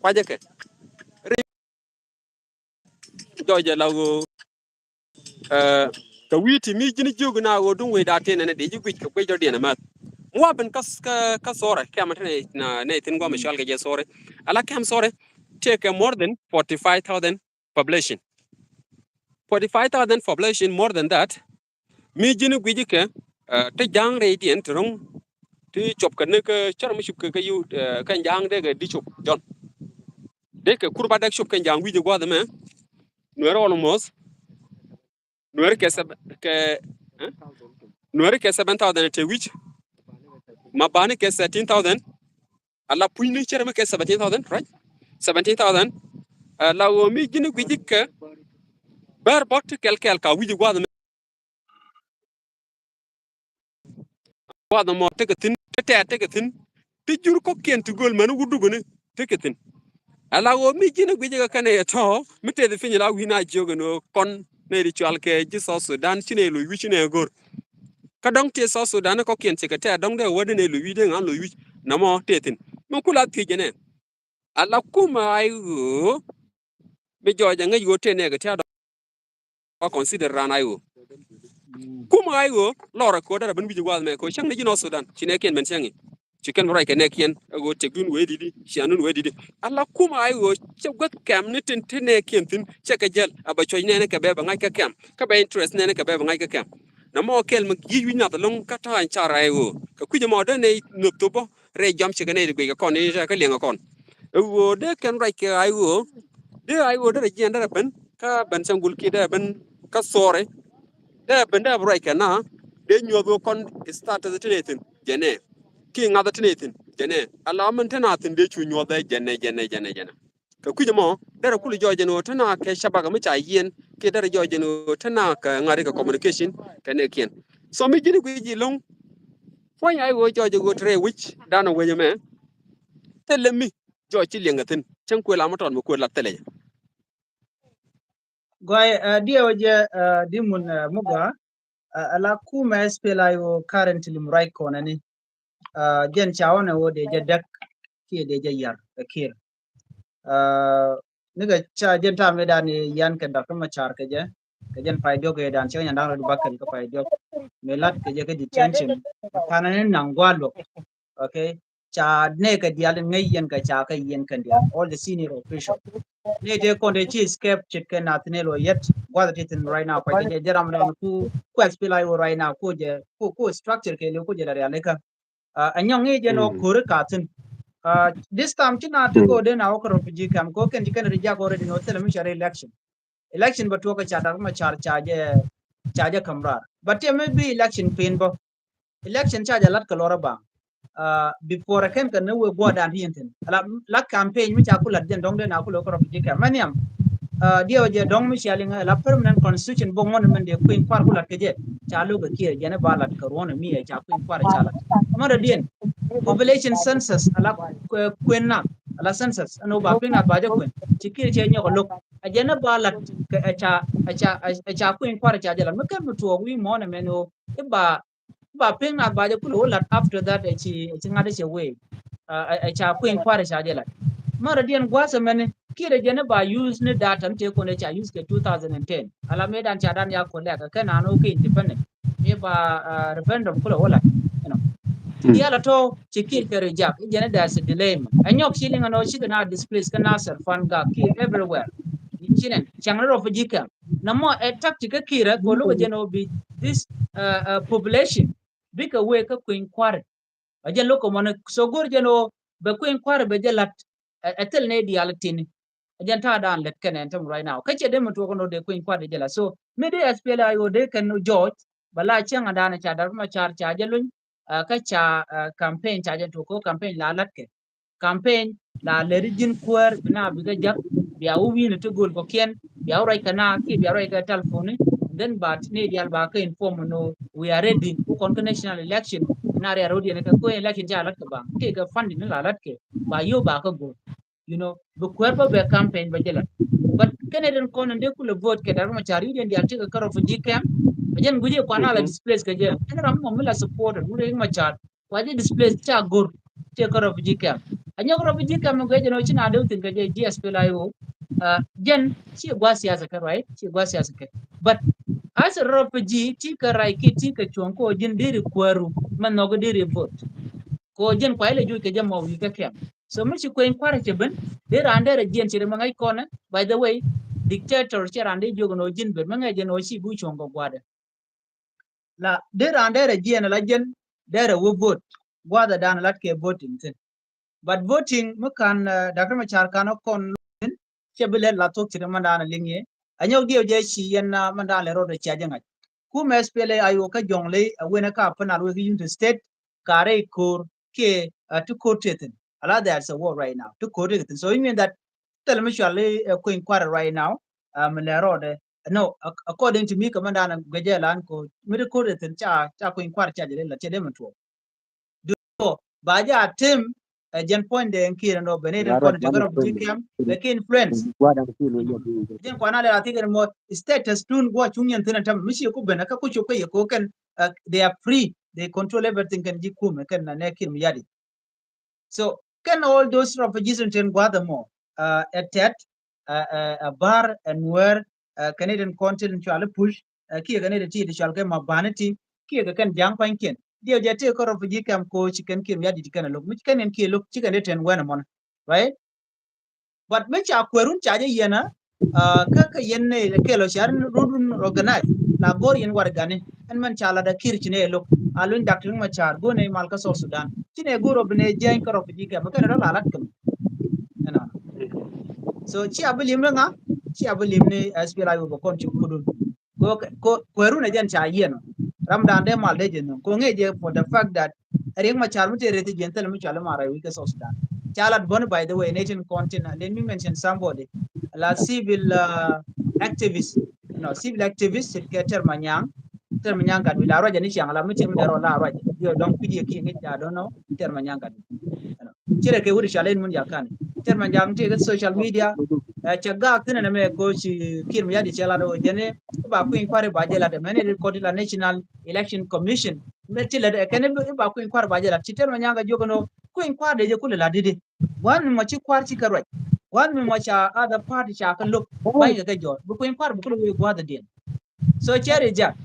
kuacä kɛ. Ri jɔcɛ la ɣöö, ɛ, kɛ wi̱i̱ ti mi ji̱n jiök na ɣöö duŋ wecda tin ɛn di ji̱ guic kɛ guic dɔ̱diɛn ɛmääth. Mi wa ben kä, kä, kä Sore kɛmɛ te nɛ, nɛ thi̱n guamɛ cɔal kɛ jɛ Sore. Ala kɛm Sore tëëkɛ more than forty five thousand population. Forty five thousand population, more than that. Mi ji̱n guic kɛ, ɛ, te ja̱a̱ŋ rɛydiɛn te ro̱ŋ ti cop kɛ ni kä cär mi cop kɛ, kɛ yiw, ɛ, kɛ ja̱a̱ŋ dee kɛ di cop jɔn. Dee kɛ kur ba dee cop kɛ ja̱a̱ŋ wi̱c gua̱th ɛmɛ. Nuɛr almost. Nuɛr kɛ sɛb-, kɛ, ɛ? Nuɛr kɛ seven thousand te wi̱c. Mabani kɛ thirteen thousand. Ala puc ni cär mi kɛ seventeen thousand, right? Seventeen thousand. Ala ɣöö mi ji̱n guic kɛ bär bä ti kɛl kɛl ka wi̱c gua̱th ɛmɛ. Gua̱th ɛmɔ tekɛ thi̱n, te tɛɛt tekɛ thi̱n, te jur kɔ̱kiɛn ti gööl mɛn wut dukuni tekɛ thi̱n. Ala ɣöö mi ji̱n guic kɛ kɛnɛ yɛ tɔ̱ mi teth piny la wi̱i̱ na jiök ɛn ɣöö kɔn nɛy ti cɔal kɛ ji̱ South Sudan ci nɛy loc wi̱c ci nɛy go̱r. Kä dɔ̱ŋ tëë South Sudan kɔ̱kiɛn cikɛ tɛɛt dɔ̱ŋ dee wä dee nɛy loc wi̱c dee ŋa̱n loc wi̱c nɔmɔ tëë thi̱n. Mi kula thiec jɛ nɛ. Ala kumɛ ay ɣöö mi jɔɔc ɛ ŋäc ɣöö tëë nɛɛkɛ tia̱a̱ dɔ̱ŋ. Ba consider ran ay ɣöö. Kumɛ ay ɣöö lɔrɛ kɛ ɣöö derɛ ben wi̱c gua̱a̱th mɛ kɛ ɣöö cäŋ ni ji̱ North Sudan ci nɛɛkiɛn ben cäŋ i̱. Ci kɛn bi ruac kɛ nɛɛkiɛn ɛ ɣöö tëkdun wee di̱t i̱, ciaŋdun wee di̱t i̱. Ala kumɛ ay ɣöö cɛ guäth kɛm ni tin te nɛɛkiɛn thi̱n cɛ kɛ jäl a bɛ cuɔ̱c nɛɛni kɛ bɛ bɛ ŋa̱c kä kɛm kä bɛ interest nɛɛni kɛ bɛ bɛ ŋa̱c kä kɛm. Nɔmɔ kɛl mi yic wi̱c nath ɛlɔ̱ŋ kä ta̱a̱ in car ay ɣöö kɛ kui̱c ɛmɔ dee nɛy nhöth thop bä rɛy jɔam cikɛ nɛy ti guic kɛ kɔn ni cɛ kä liɛŋ ɛ kɔn. Ɛ ɣöö dee kɛn ruac kɛ ay ɣöö dee ay ɣöö derɛ jiɛn derɛ ben kä ben cäŋ gul kiɛ derɛ ben kä Sore. Derɛ ben derɛ bi ruac kɛ na dee nyuɔth ɣöö kɔn status ti nɛy thi̱n jɛnɛ kiɛ ŋa̱th ti nɛy thi̱n jɛnɛ. Ala min te na thi̱n dee cu nyuɔth ɛ jɛnɛ jɛnɛ jɛnɛ jɛnɛ. Kɛ kui̱c ɛmɔ derɛ kul jɔɔc jɛn ɣöö te na kɛ cabak mi ca yiɛn kiɛ derɛ jɔɔc jɛn ɣöö te na kɛ ŋa̱ri kɛ communication kɛ nɛɛkiɛn. So mi ji̱n guic ji̱ lo̱ŋ puɔ̱ny ay ɣöö jɔɔc ɛ ɣöö te rɛy wi̱c danɔ wec ɛmɛ. Thilɛ mi jɔɔc ci liɛŋ kɛ thi̱n cäŋ kuël a mi tɔt mi kuël la thilɛ jɛ. Gɔy, ɛ, diɛw jɛ, ɛ, di mun, ɛ, mugwa, ɛ, ala kumɛ S P L A I O currently mi ruac kɔnɛ ni, ɛ, jɛn ca ɣɔnɛ ɣöö dee jɛ däk kiɛ dee jɛ yar ɛ Kiir. Ɛ, nikɛ ca jɛn tam i̱ dan i̱ yan kɛ Doctor Machar kɛ jɛ, kɛ jɛn pay diɔk i̱ dan cɛ kɛ nyan da̱ŋ rɛw di bakɛl kɛ pay diɔk. Mi lat kɛ jɛ kɛ detention. Kanɛ ni naŋ gua̱a̱ luɔk. Okay. Ca nɛɛkɛ diaal in ŋäc yɛn kɛ ca kɛ yɛn kɛn diaal, all the senior official. Nɛy tëë kɔn tëë ci escape ce̱tkɛ nath nɛy luɔc yɛt gua̱th ti thi̱n right now. Kuɛ jɛ jɛ ram ram ku, ku S P L A I O right now ku jɛ ku, ku structure kɛ liw ku jɛ la rialikä. Ɛ nyɔŋ i̱ jɛ nɔ ko̱ri ka thi̱n. This time ci na ti ko den a wä kä refugee camp ko kɛn ci kɛn reject already nɔ thilɛ mi cɛ re election. Election bɛ tuɔk kɛ ca Doctor Machar ca jɛ, ca jɛ ka̱m raar. But tiɛ mi bi election pen bä. Election ca jɛ lat kɛ lɔrä ba. Before ɛ kɛn kɛ ni wee guɔdan ti yɛn thi̱n. La, la campaign mi ca ku lat jɛn dɔ̱ŋ den a ku lo̱k kɛ refugee camp. Mɛ nhiam. Diɛw jɛ dɔ̱ŋ mi cia liŋ la permanent constitution bä ŋuɔ̱n min dee Queen Kuar ku lat kɛ jɛ. Ca lo̱k kɛ Kiir jɛn ba lat kɛ ruɔ̱n mi ɛ ca Queen Kuar ca lat. Mɛ rɛ diɛn. Population census ala kuɛn nath ala census ɛn wä ba pi̱n nath ba jɛ kuɛn. Ci Kiir cɛ nyɔk a lo̱k. A jɛn ba lat kɛ ɛ ca, ɛ ca, ɛ ca Queen Kuar ca jɛ lat. Mi kɛn mi tuɔɔk wi̱i̱ muɔ̱ɔ̱n ɛmɛn ɣöö i̱ ba, i̱ ba pi̱n nath ba jɛ kulɛ wä lat after that ɛ ci, ɛ ci ŋa̱t ɛ cɛ wee. Ɛ ca Queen Kuar ca jɛ lat. Mɛ rɛ diɛn gua̱a̱th ɛmɛn Kiir ɛ jɛn ba use ni data mi tëë kɔn ɛ ca use kɛ two thousand and ten. Ala mëë dan ca dan ya collect kɛ kɛn an wä kɛ independent. I̱ ba referendum kulɛ wä lat. You know. Diaal a tɔ ci Kiir kɛ reject i̱ jɛn dɛ si delay mɛ. Ɛ nyɔk ci liŋ ɛn ɔ ci kɛ na displace kä Nasir, Fangak, Kiir everywhere. Ci nɛn cäŋ ni refugee camp. Namɔ ɛ tactic kä Kiir ɛ kɛ lo̱k ɛ jɛn ɔ bi this, uh, uh, population bikɛ wee kä kui̱ny kua̱ri. Ɛ jɛn lo̱k kɛ mɔni so go̱r jɛn ɔ bɛ kui̱ny kua̱ri bɛ jɛ la̱t. Ɛ, ɛ thil ni diaal tini. Ɛ jɛn ta̱a̱ daan lät kɛn ɛn tämɛ right now. Kä cɛ dee mi tuɔk ni ɔ dee kui̱ny kua̱ri jɛ la̱t. So mi dee S P L A I O dee kɛn George bɛ la cäŋ ɛ daan ca Dak Macar ca jɛ luny. Ɛ, kä ca, ɛ, campaign ca jɛ tuɔk kɛ campaign la la̱t kɛ. Campaign la lɛri ji̱n kuäär bi na bikɛ jak bia wä wi̱i̱ni ti go̱o̱l kɔ̱kiɛn bia wä ruac kɛ na kiɛ bia ruac kɛ telephone ni. Then ba ti ni dial ba kɛ inform ni we are ready wä kɔn kä national election. Na ria road yɛn kɛ kɔ election ca lat kɛ ba kiɛ kɛ funding ni la lat kɛ ba yo̱o̱ ba kɛ go̱o̱l. You know bi kuäär bä bɛ campaign bä jɛ lat. But kɛn ɛ den kɔn in dee kulɛ vote kɛ Dak Macar yut yɛn dial ti kɛ kä refugee camp. Bɛ jɛn guic ɛ kuan a la displace kɛ jɛ ɛn ram mɔ mi la support wut Dak Macar. Kua ji̱ displace ca go̱r. Ciɛ kä refugee camp. A nyɔk refugee camp mi guic jɛn ɔ ci na dee wä thi̱n kɛ jɛ ji̱ S P L A I O. Jɛn ci gua siasa kɛ, right? Ci gua siasa kɛ. But as a refugee ti kɛ ray ki ti kɛ cuɔ̱ŋ ko ji̱n diri kuäru mɛ nhɔk diri vote. Ko ji̱n kua ilɛ juc kɛ jɛ mɔ wi̱i̱ kɛ camp. So mi ci kueny kuarɛ cɛ ben dee raan dee rɛ jiɛn ci rɛ mɛ ŋäc kɔnɛ. By the way, dictator cɛ raan dee jiök nɔ ji̱n ben mɛ ŋäc jɛn ɔ ci bi cuɔ̱ŋ kɛ gua̱dɛ. La dee raan dee rɛ jiɛn la jɛn dee rɛ wä vote. Gua̱dhɛ dan lat kɛ voting thin. But voting mi kan, uh, Dak Macar kan ɔ kɔn thin cɛ bi lɛt la thok ci rɛ mɛ dan liŋ yɛ. A nyɔk diɛw jɛ ci yɛn, uh, mɛ dan lɛ rɔɔdɛ cia jɛ ŋa̱c. Kumɛ S P L A I O kä Jɔŋley a wen ɛ ka Upper Nile wek Unity State ka rɛy ko̱r kiɛ, uh, ti ko̱r tëë thin. A la there's a war right now ti ko̱r tëë thin. So it mean that thil mi cual i̱, uh, kueny kuarɛ right now, uh, mi lɛ rɔɔdɛ. No, ac-, according to me kɛ mɛ dan guecɛ lan ko mi ti ko̱r tëë thin ca, ca kueny kuarɛ ca jɛ lɛ la cɛ dee mi tuɔɔk. Ba jɛ a tem, ɛ jɛn puɔ̱nydɛ ɛn Kiir ɛn rɔ ben itin kɔn tekɛ rɔ bi ji̱ kɛm bɛ ki influence. Jɛn kuan a lɛ a thik ɛn mɔ status tun guɔ cuŋ yɛn thin ɛn tɛm mi ci ku ben ɛ kä ku cop kä yɛ ko kɛn, ɛ, they are free, they control everything kɛn ji̱ kumɛ kɛn nɛ Kiir mi yadi. So kɛn all those refugees in ten gua̱th ɛmɔ, ɛ, ɛ tɛt, ɛ, ɛ, ɛ Bär, ɛ Nuɛr, ɛ, kɛn itin kɔn tin cual i̱ Puc, ɛ, kiɛ kɛn itin ti ti cual kɛ Mabani ti, kiɛ kɛ kɛn Ja̱a̱ŋ pa̱nykiɛn. Diɛw jɛ tëë kä refugee camp ko ci kɛn kiɛ mi yat dit kɛn ɛ lo̱k. Mi ci kɛn in kiɛ lo̱k, ci kɛn itin wɛn ɛmɔnɛ. Right? But mi ca kuɛrun ca jɛ yɛn a, kä, kä yɛn ni kɛl ɔ ca run, run, run organize. La go̱r yɛn warɛgani. Ɛn mɛn ca lat a Kiir ci ni ɛ lo̱k. A luny Dak Riek Macar, go̱r ni mal kä South Sudan. Ci ni ɛ go̱r ɔ bi ni ɛ jiɛny kä refugee camp. Kɛn rɔ la lat kɛ mi. Ɛnɔ. So ci a bi lim ni ŋa, ci a bi lim ni S P L A I O bɛ kɔn ci kudun. Ko, ko, kuɛrun ɛ jɛn ca yiɛn ɔ. Ram dan dee mal dee jɛ nhɔŋ. Ko ŋiɛ jɛ for the fact that Riek Macar mi te reti jɛn thil mi cual i̱ Mara wi̱i̱ kɛ South Sudan. Ca lat bäni, by the way, nation continent. Let me mention somebody. La civil, uh, activist. No, civil activist kɛ Tɛr Manyaŋ. Tɛr Manyaŋ Gatwec la ruacɛ ni ciaŋ la mi cir mi dee rɔ la ruacɛ. Diɔ dɔŋ pi̱diɛ kiɛ ŋi̱c, I don't know. Tɛr Manyaŋ Gatwec. Cirɛ kɛ wut i̱ ca leny mun jakan. Tɛr Manyaŋ tëë kɛ social media. Ɛ, cɛ gaak thin ɛn ɛmɛ ko ci Kiir mi yadi cɛ lat ɛ wä jɛn i̱ ba kui̱ny kua̱ri ba jɛ lat ɛmɛn i̱ kɔt i̱ la National Election Commission. Mɛ ti lat ɛ kɛn i̱ ba kui̱ny kua̱ri ba jɛ lat ci Tɛr Manyaŋ kɛ jiök ɛn ɔ kui̱ny kua̱ri dee jɛ kulɛ lat didi. Gua̱n mi mɔ ci kua̱r ci kɛ ruac. Gua̱n mi mɔ ca other party ca kɛ lo̱k. Ba̱ny kɛ kɛ jɔɔr bi kui̱ny kua̱ri bi kulɛ wee gua̱dhɛ diɛn. So cɛ ri jak.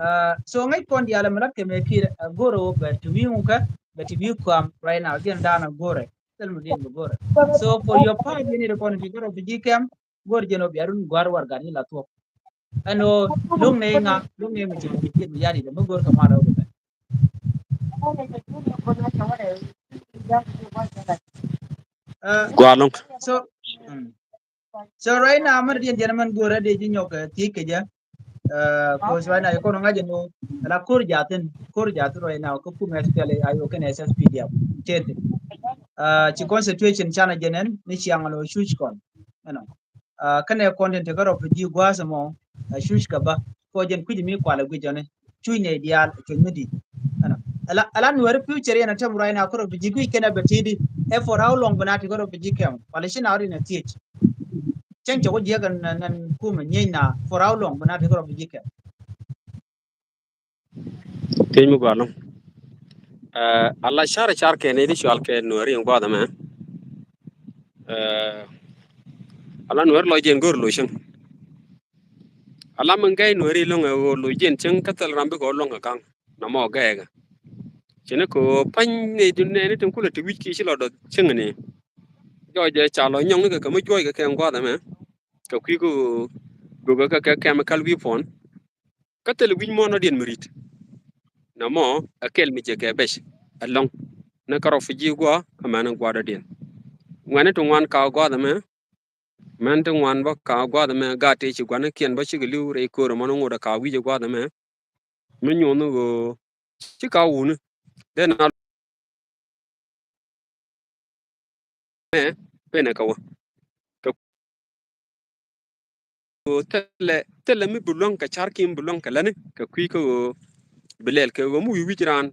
Uh, so ŋäc kɔn diaal ɛmɛ lat kɛ mɛ Kiir, uh, go̱rɛ wä bɛ ti wi̱i̱ ŋukɛ bɛ ti wi̱i̱ kuam right now. Diɛn daanɛ go̱rɛ. Thil mi diɛn bi go̱rɛ. So for your part, you need a kɔn ti go̱rɛ bi ji̱ kɛm. Go̱r jɛn ɔ bia run gua̱r warɛgani la thuɔ̱k. Ɛn ɔ lo̱ŋ ni ŋa, lo̱ŋ ni mi ci ji̱ mi yari dɛ mi go̱r kɛ mar ɔ bɛ. Uh, Gua̱r lo̱ŋ. So, mm. So right now, mɛn diɛn jɛn mɛn go̱rɛ dee ji̱ nyɔk, uh, thiec kɛ jɛ. Uh, 'cause right now, yɛ kɔn ŋa̱c ɛn ɣöö ala ko̱r jathin, ko̱r jathin right now kä kumɛ S P L A I O kɛnɛ S S P D F. Tëë thin. Uh, ci constitution canɛ jɛn ɛn ni ciaŋ ɛn ɣöö cuc kɔn. You know. Uh, kɛnɛ kɔn tin te kä refugee gua̱a̱th ɛmɔ, uh, cuc kɛ bä. Kɔ jɛn kui̱c mi kualɛ guic jɔni. Cuc nɛy diaal cuc mi di̱i̱t. You know. Ala, ala Nuɛri future yɛn a tɛm right now kä refugee guic kɛnɛ bɛ ti̱i̱t i̱. Ɛ for how long bi na te kä refugee camp? Wala ci na ri na thiec. Cäŋ cɛ wä jiäk ɛn, ɛn, ɛn kumɛ nyieny na for how long bi na te kä refugee camp? Thiec mi gɔaa ɛlɔ̱ŋ. Ɛ, ala car car kɛ ni ti cual kɛ Nuɛri in gua̱a̱th ɛmɛ. Ɛ, ala Nuɛri lɔ jiɛn go̱o̱r lo̱c cäŋ. Ala mi gɛy Nuɛri ɛlɔ̱ŋ ɛ ɣöö lo̱c jiɛn cäŋ kä thil ram bikɛ ɣöö luäŋ kɛ ka̱ŋ. Nɔmɔ gɛɛkɛ. Cini kɛ ɣöö pa̱ny nɛy ti nɛɛni tin kulɛ ti wi̱c kiɛ ci lɔ dɔth cäŋ ni. Jɔɔc ɛ ca lɔ nyɔŋni kɛ kɛ mi juɔc kɛ kɛ in gua̱a̱th ɛmɛ. Kɛ kui̱ kä ɣöö Bökä kɛ kɛ chemical weapon. Kä thilɛ wi̱c muɔ̱ɔ̱n dɔ̱diɛn mi ri̱t. Nɔmɔ ɛ kɛl mi jɛ kɛ bɛc ɛlɔ̱ŋ. Ni kä rɔ fi ji̱ gua̱a̱ amäni gua̱a̱dɔ̱diɛn. Ŋuɛ̈ni ti ŋuan ka gua̱a̱th ɛmɛ. Mɛn ti ŋuan bä ka gua̱a̱th ɛmɛ gaat tëë ci gua̱nikiɛn bä cikɛ li̱w rɛy köör ɛmɔni ŋot ɛ ka wi̱c ɛ gua̱a̱th ɛmɛ. Mi nyuɔ̱n ɣöö ci ka wuni. Dee na mɛ penɛ kɛ wä. Kɛ ɣöö thilɛ, thilɛ mi bi luäŋ kɛ car ki̱i̱m bi luäŋ kɛ lätni kɛ kui̱ kä ɣöö bi lɛl kɛ ɣöö mi wi̱i̱ wi̱c raan.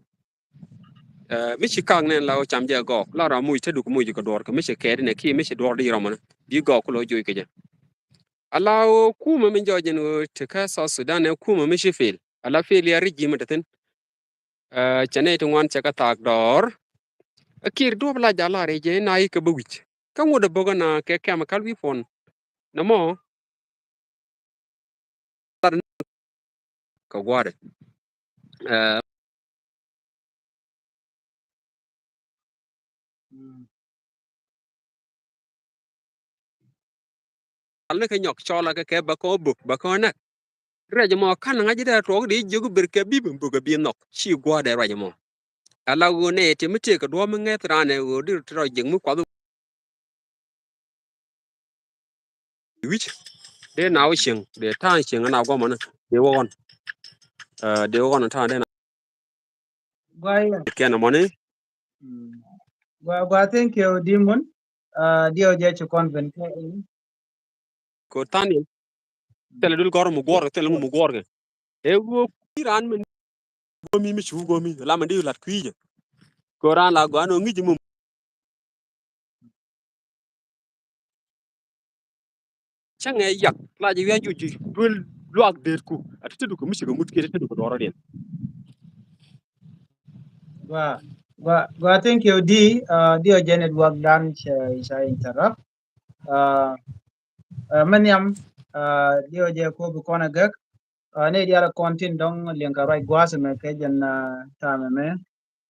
Ɛ, mi ci kak nɛn la ɣöö cam jɛ gɔɔk la ram muc te duk muc kɛ duɔr kɛ mi ci kɛɛt nɛ ki̱i̱m mi ci duɔr di rɔmɔni bi gɔɔk ku lɔ joc kɛ jɛ. Ala ɣöö kumɛ mi jɔɔc ɛn ɣöö tekä South Sudan ɛ kumɛ mi ci fail. Ala fail ya regime te thi̱n. Ɛ, cɛ nɛy ti ŋuan cɛ kɛ thaak dɔɔr. Ɛ Kiir duɔ̱p la jal a rɛy jɛ na i̱ kɛ bä wi̱c. Kä ŋut ɛ bök ɛn a kɛ chemical weapon. Nɔmɔ kɛ gua̱a̱dɛ. Ɛ, Al ni kɛ nyɔk cɔl a kɛ kɛ bä kɔn bök bä kɔn näk. Ruac ɛmɔ ka̱n ŋa̱c dee tuɔɔk di jiök ber kɛ bip bök kɛ bi nhɔk ci gua̱a̱dɛ ruac ɛmɔ. Ala ɣöö nɛ ti mi tëëk kɛ duɔ̱ɔ̱p mi ŋäth raan ɛ ɣöö di ti rɔ jiäk mi kuath. Wi̱c dee na wä cieŋ dee ta̱a̱ cieŋ ana guɔmɔni dee wä ɣɔn. Ɛ, dee wä ɣɔn ta̱a̱ dee na. Gua ya. Kɛn mɔni. Mm. Gua, gua, thank you, Dimun. Uh, diɔ jɛ ci kɔn ben kɛ. Ko Taniel. Thilɛ dul gɔr mu guɔr, thilɛ mu guɔr kɛ. E wo ki ran men. Gomi mi cu gomi, la men di lat kuijɛ. Ko ran la gua no ngi ji mu. Cäŋɛ yak la jɛ wi̱i̱ a juc duel luak derku a ti ti duk mi cikɛ mut kiɛ ti ti duk duɔrɔ diɛn. Gua, gua, gua, thank you, Di. Uh, Di ɔ jɛ network dan ca, ca interrupt. Uh, uh, mɛ nhiam, uh, Di ɔ jɛ ko bi kɔn a gɛk. Uh, ni dial a kɔn tin dɔŋ liɛŋ ka ruac gua̱a̱th mɛ kɛ jɛn, uh, tamɛ mɛ.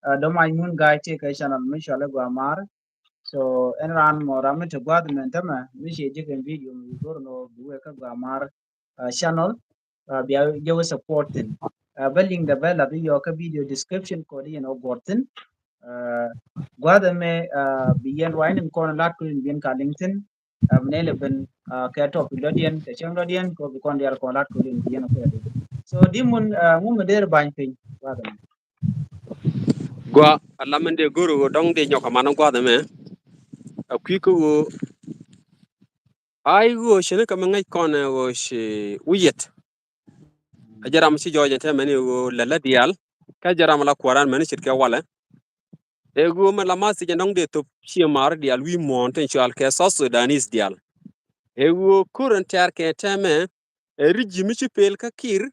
Uh, dɔ̱ mac mun ga̱a̱c ti kɛ channel mi cɔal i̱ Gua Mar. So ɛn raan mɔ ram mi te gua̱a̱th mɛn tämɛ mi ci ji̱ kɛn video mi go̱r nɔ bi wek kä Gua Mar, uh, channel. Uh, bia jɛ wä support thin. Uh, bä link dɛ bä lath i̱ yɔ kä video description kod i̱ yɛn ɔ guɔ̱r thin. Uh, gua̱a̱th ɛmɛ, uh, bi yɛn ruacni mi kɔn lat kul in bi yɛn ka liŋ thin. Ɛ, bi nɛy lɛ ben, ɛ, kɛ topic dɔ̱diɛn, kɛ cäŋ dɔ̱diɛn, kɛ ɣöö bi kɔn diaal kɔn lat kɛ liŋ bi yɛn ɛ kuɛɛt. So, Dimun, ɛ, ŋu mi deri ba̱ny piny, gua̱a̱th ɛmɛ. Gua, a lam in dee go̱r ɣöö dɔ̱ŋ dee nyɔk aman gua̱a̱th ɛmɛ. A kui̱ kä ɣöö, a i̱ ɣöö cini kɛ mi ŋäc kɔn ɛ ɣöö ci wi̱i̱ yɛt. Ɛ jɛ ram ci jɔɔc ɛ tɛmɛ ni ɣöö lɛlɛ diaal. Kä jɛ ram la kua̱ran mɛni ce̱tkɛ walɛ. Ɛ ɣöö mɛ la ma thiec ɛ nɔŋ dee thop ciɛ mar diaal wi̱i̱ muɔ̱ɔ̱n tin cɔal kɛ South Sudanese diaal. Ɛ ɣöö ko̱r ɛn tɛ̈r kɛ tɛmɛ ɛ regime mi ci pel kä Kiir.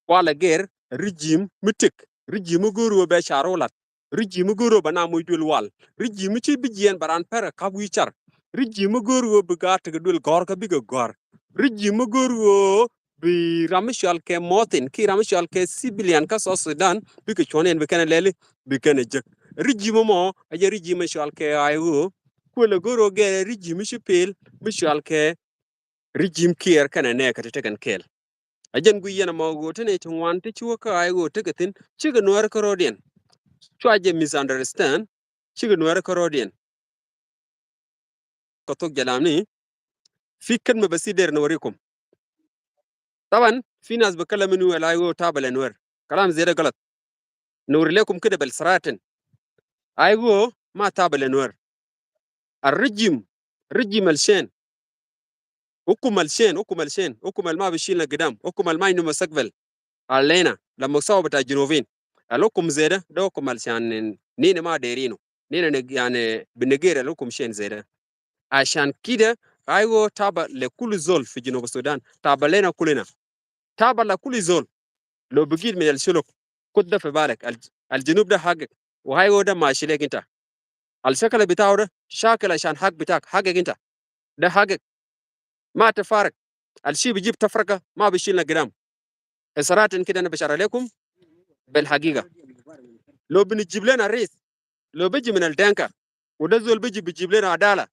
Walɛ gɛr regime mi tëk, regime mi go̱o̱r ɣöö bɛ car wä lat. Regime mi go̱o̱r ɣöö bɛ na moc duël wal. Regime mi ci bi jiɛɛn bɛ raan pɛr ɛ ka̱p wi̱i̱ car. Regime mi go̱o̱r ɣöö bi gaat tekɛ duël gɔ̱r kä bikɛ gɔ̱r. Regime mi go̱o̱r ɣöö bi ram mi cɔal kɛ mɔthin ki ram mi cɔal kɛ civilian kä South Sudan bikɛ cuɔ̱n ɛn bi kɛn ɛ lɛli bi kɛn ɛ jek. Regime mɔ ɛ jɛ regime mi cɔal kɛ I O. Kuël ɛ go̱o̱r ɣöö gɛr ɛ regime mi ci pel mi cɔal kɛ regime Kiir kɛnɛ nɛɛkɛ ti tekɛn kɛɛl. A jɛn gui yɛn ɛmɔ ɣöö te nɛy ti ŋuan ti ci wä kä I O tekɛ thi̱n cikɛ nuäärä kä ro̱o̱diɛn. Cua jɛ misunderstand, cikɛ nuäärä kä ro̱o̱diɛn. Kɛ thok jɛ lamni, fi kɛn mɛ bɛ si der ni wä rikum. Taban, fi nas bɛ kɛlɛ mini wɛ la I O tabɛ lɛ nuäär. Kalam zede galat. Nuäär lekum kidɛ bɛl saratin. I O ma tabɛ lɛ nuäär. Al regime, regime al shen. Hukum al shen, hukum al shen, hukum al ma bi shilna gidam, hukum al ma indu mustakbal. Alena, la musawa bita junubin. Al hukum zede, da hukum al shan nini ma derinu. Nini ne, yani, bi negeri al hukum shen zede. Ashan kida, I O taba le kulu zol fi Junub Sudan. Taba lena kulina. Taba la kulu zol. Lo bigid min al suluk. Kut da fi balak. Al, al junub da hagik. Wa I O da mashi lek inta. Al shakala bitau da, shakil ashan hak bitak, hagik inta. Da hagik. Ma tafarik. Al shi bijib tafraka, ma bishilna gidam. Isaratin kida ana bishara lekum bel hagiga. Lo binijib lena rais, lo biji min al denka, wa da zol biji bijib lena adala,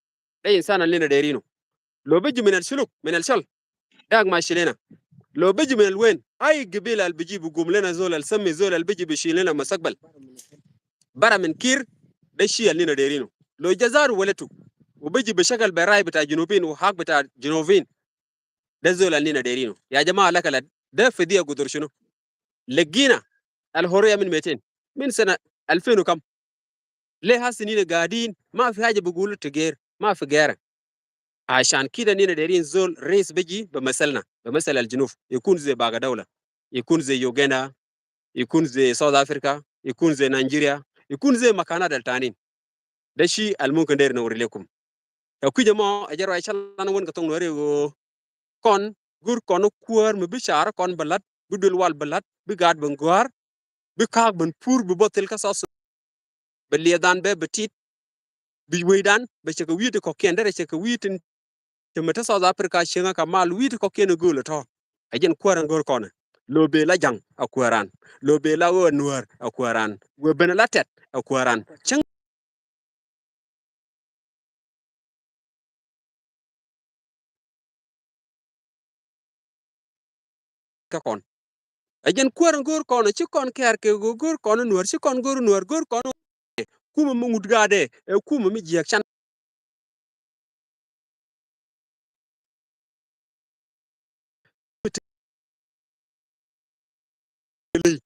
da insan al nina derinu. Lo biji min al shuluk, min al shal, Dak ma shilina. Lo biji min alwen, ay gibila al biji bi gum lena zol al sami zol al biji bi shilina masakbal. Bara min Kiir, de shi al nina derinu. Lo jazaru waletu. Wa biji bi shakal berai bita junubin wa hak bita junubin. De zol al nina derinu. Ya jamaa lakala, de fidiya gudur shunu. Legina al horiya min metin. Min sana alfin u kam. Le hasi nina gadin, ma fi haja bigulu tiger, ma fi gera. Ashan kida nina derin zol rais biji bi masalna, bi masal al Junub. Ikun ze baga dawla, ikun ze Uganda, ikun ze South Africa, ikun ze Nigeria, ikun ze makana dal tanin. De shi al mumkin derin wari lekum. Ka kuja mo, ajar wa ishalan wan ka tong nuari wo. Kɔn, gur kɔn kuar mi bi shara kɔn balat, bi dul wal balat, bi gad bi nguar, bi kak bi pur bi bothil ka sas. Bi liedan be bi tit, bi weydan, bi cɛ kɛ wi̱i̱ ti kɔkiɛn, derɛ cɛ kɛ wi̱i̱ tin, ti mi te South Africa cieŋä ka mal wi̱i̱ ti kɔkiɛn göl tɔ. A jɛn kuäär ɛn go̱r kɔnɛ. Lo be la jaŋ a kuäran. Lo be la ɣöö nuäär a kuäran. Wee ben la tɛt a kuäran. Cäŋ kä kɔn. A jɛn kuäär ɛn go̱r kɔn, ci kɔn kɛɛr kɛ go̱r kɔn nuäär, ci kɔn go̱r nuäär, go̱r kɔn. Kumɛ mi ŋut gaadɛ, ɛ kumɛ mi jiɛk can. Ley.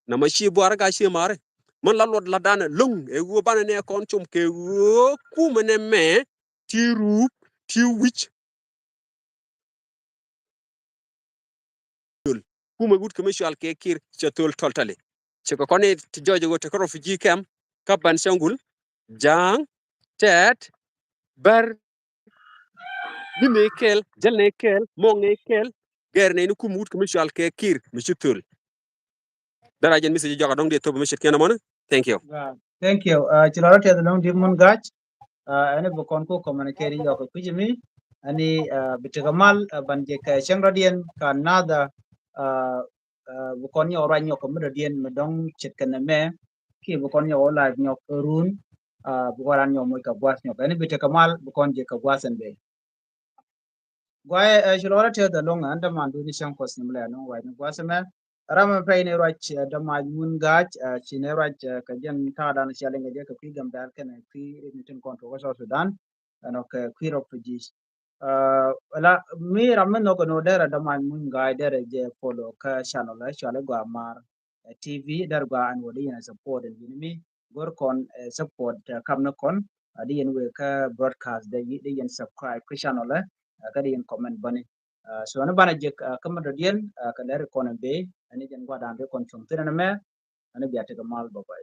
Nama ci buar ka ci mare. Män la luɔt la danɛ loŋ, ɛ ɣöö banɛ nɛ kɔn com kɛ ɣöö kumɛ nɛ mɛ ti ruup ti wi̱c. Kumɛ wut kɛ mi cual kɛ Kiir cɛ thol tɔl tali. Cɛ kɛ kɔn i̱ ti jɔc ɛ ɣöö tekɛ refugee camp kä Bɛn Cäŋgul, Ja̱a̱ŋ, Tɛt, Bär, bi mi kɛl, jäl ni kɛl, mɔŋ ni kɛl, gɛr ni ni kum wut kɛ mi cual kɛ Kiir mi ci thöl. Dara jɛn mi ci jɔk a dɔŋ di thop mi ci kiɛn mɔni. Thank you. Thank you. Ci lɔrɔ tɛth lɔŋ di mun gac. Ɛn bi kɔn ku kɔmɛn kɛ ri yɔk kui̱c mi. Ɛn bi tekɛ mal ban jɛ kɛ cɛŋ rɔdiɛn ka nadha. Bi kɔn nyɔk ruac nyɔk mi dɔ̱diɛn mi dɔ̱ŋ ce̱tkɛ nɛmɛ. Kiɛ bi kɔn nyɔk wä live nyɔk run. Bi kɔn ran nyɔk moc kɛ gua̱th nyɔk. Ɛn bi tekɛ mal bi kɔn jɛ kɛ gua̱th ɛn bee. Gua̱th ɛ ci lɔrɛ tëë dhɛ loŋ ɛn däman duni cäŋ kuɔth ni mi lɛ ɛn wä ni gua̱th ɛmɛ. Ram ɛmɛ pɛy ni ruac dämac mun ga̱a̱c ci ni ruac kɛ jɛn ta̱a̱ dan cia liŋ kɛ jɛ kɛ kui̱ gɛm dal kɛnɛ kui̱ ri ni tin kɔn tuɔk kä South Sudan. Ɛn ɔ kɛ kui̱ rɔk pi ji̱. La mi ram mi nhɔk ɛn ɔ derɛ dämac mun ga̱a̱c derɛ jɛ follow kä channel ɛ cuali gɔaa maar. TV derɛ gɔaa ɛn wä di yɛn support ɛn yini mi go̱r kɔn support kam ni kɔn. Di yɛn wek kä broadcast di yɛn subscribe kä channel ɛ kä di yɛn comment bäni. So ɛn banɛ jek kä mi dɔ̱diɛn kɛ lɛr kɔn ɛn bee ɛn jɛn gua̱dan di kɔn cuŋ thin ɛn mɛ. Ɛn bia tekɛ mal bä bä.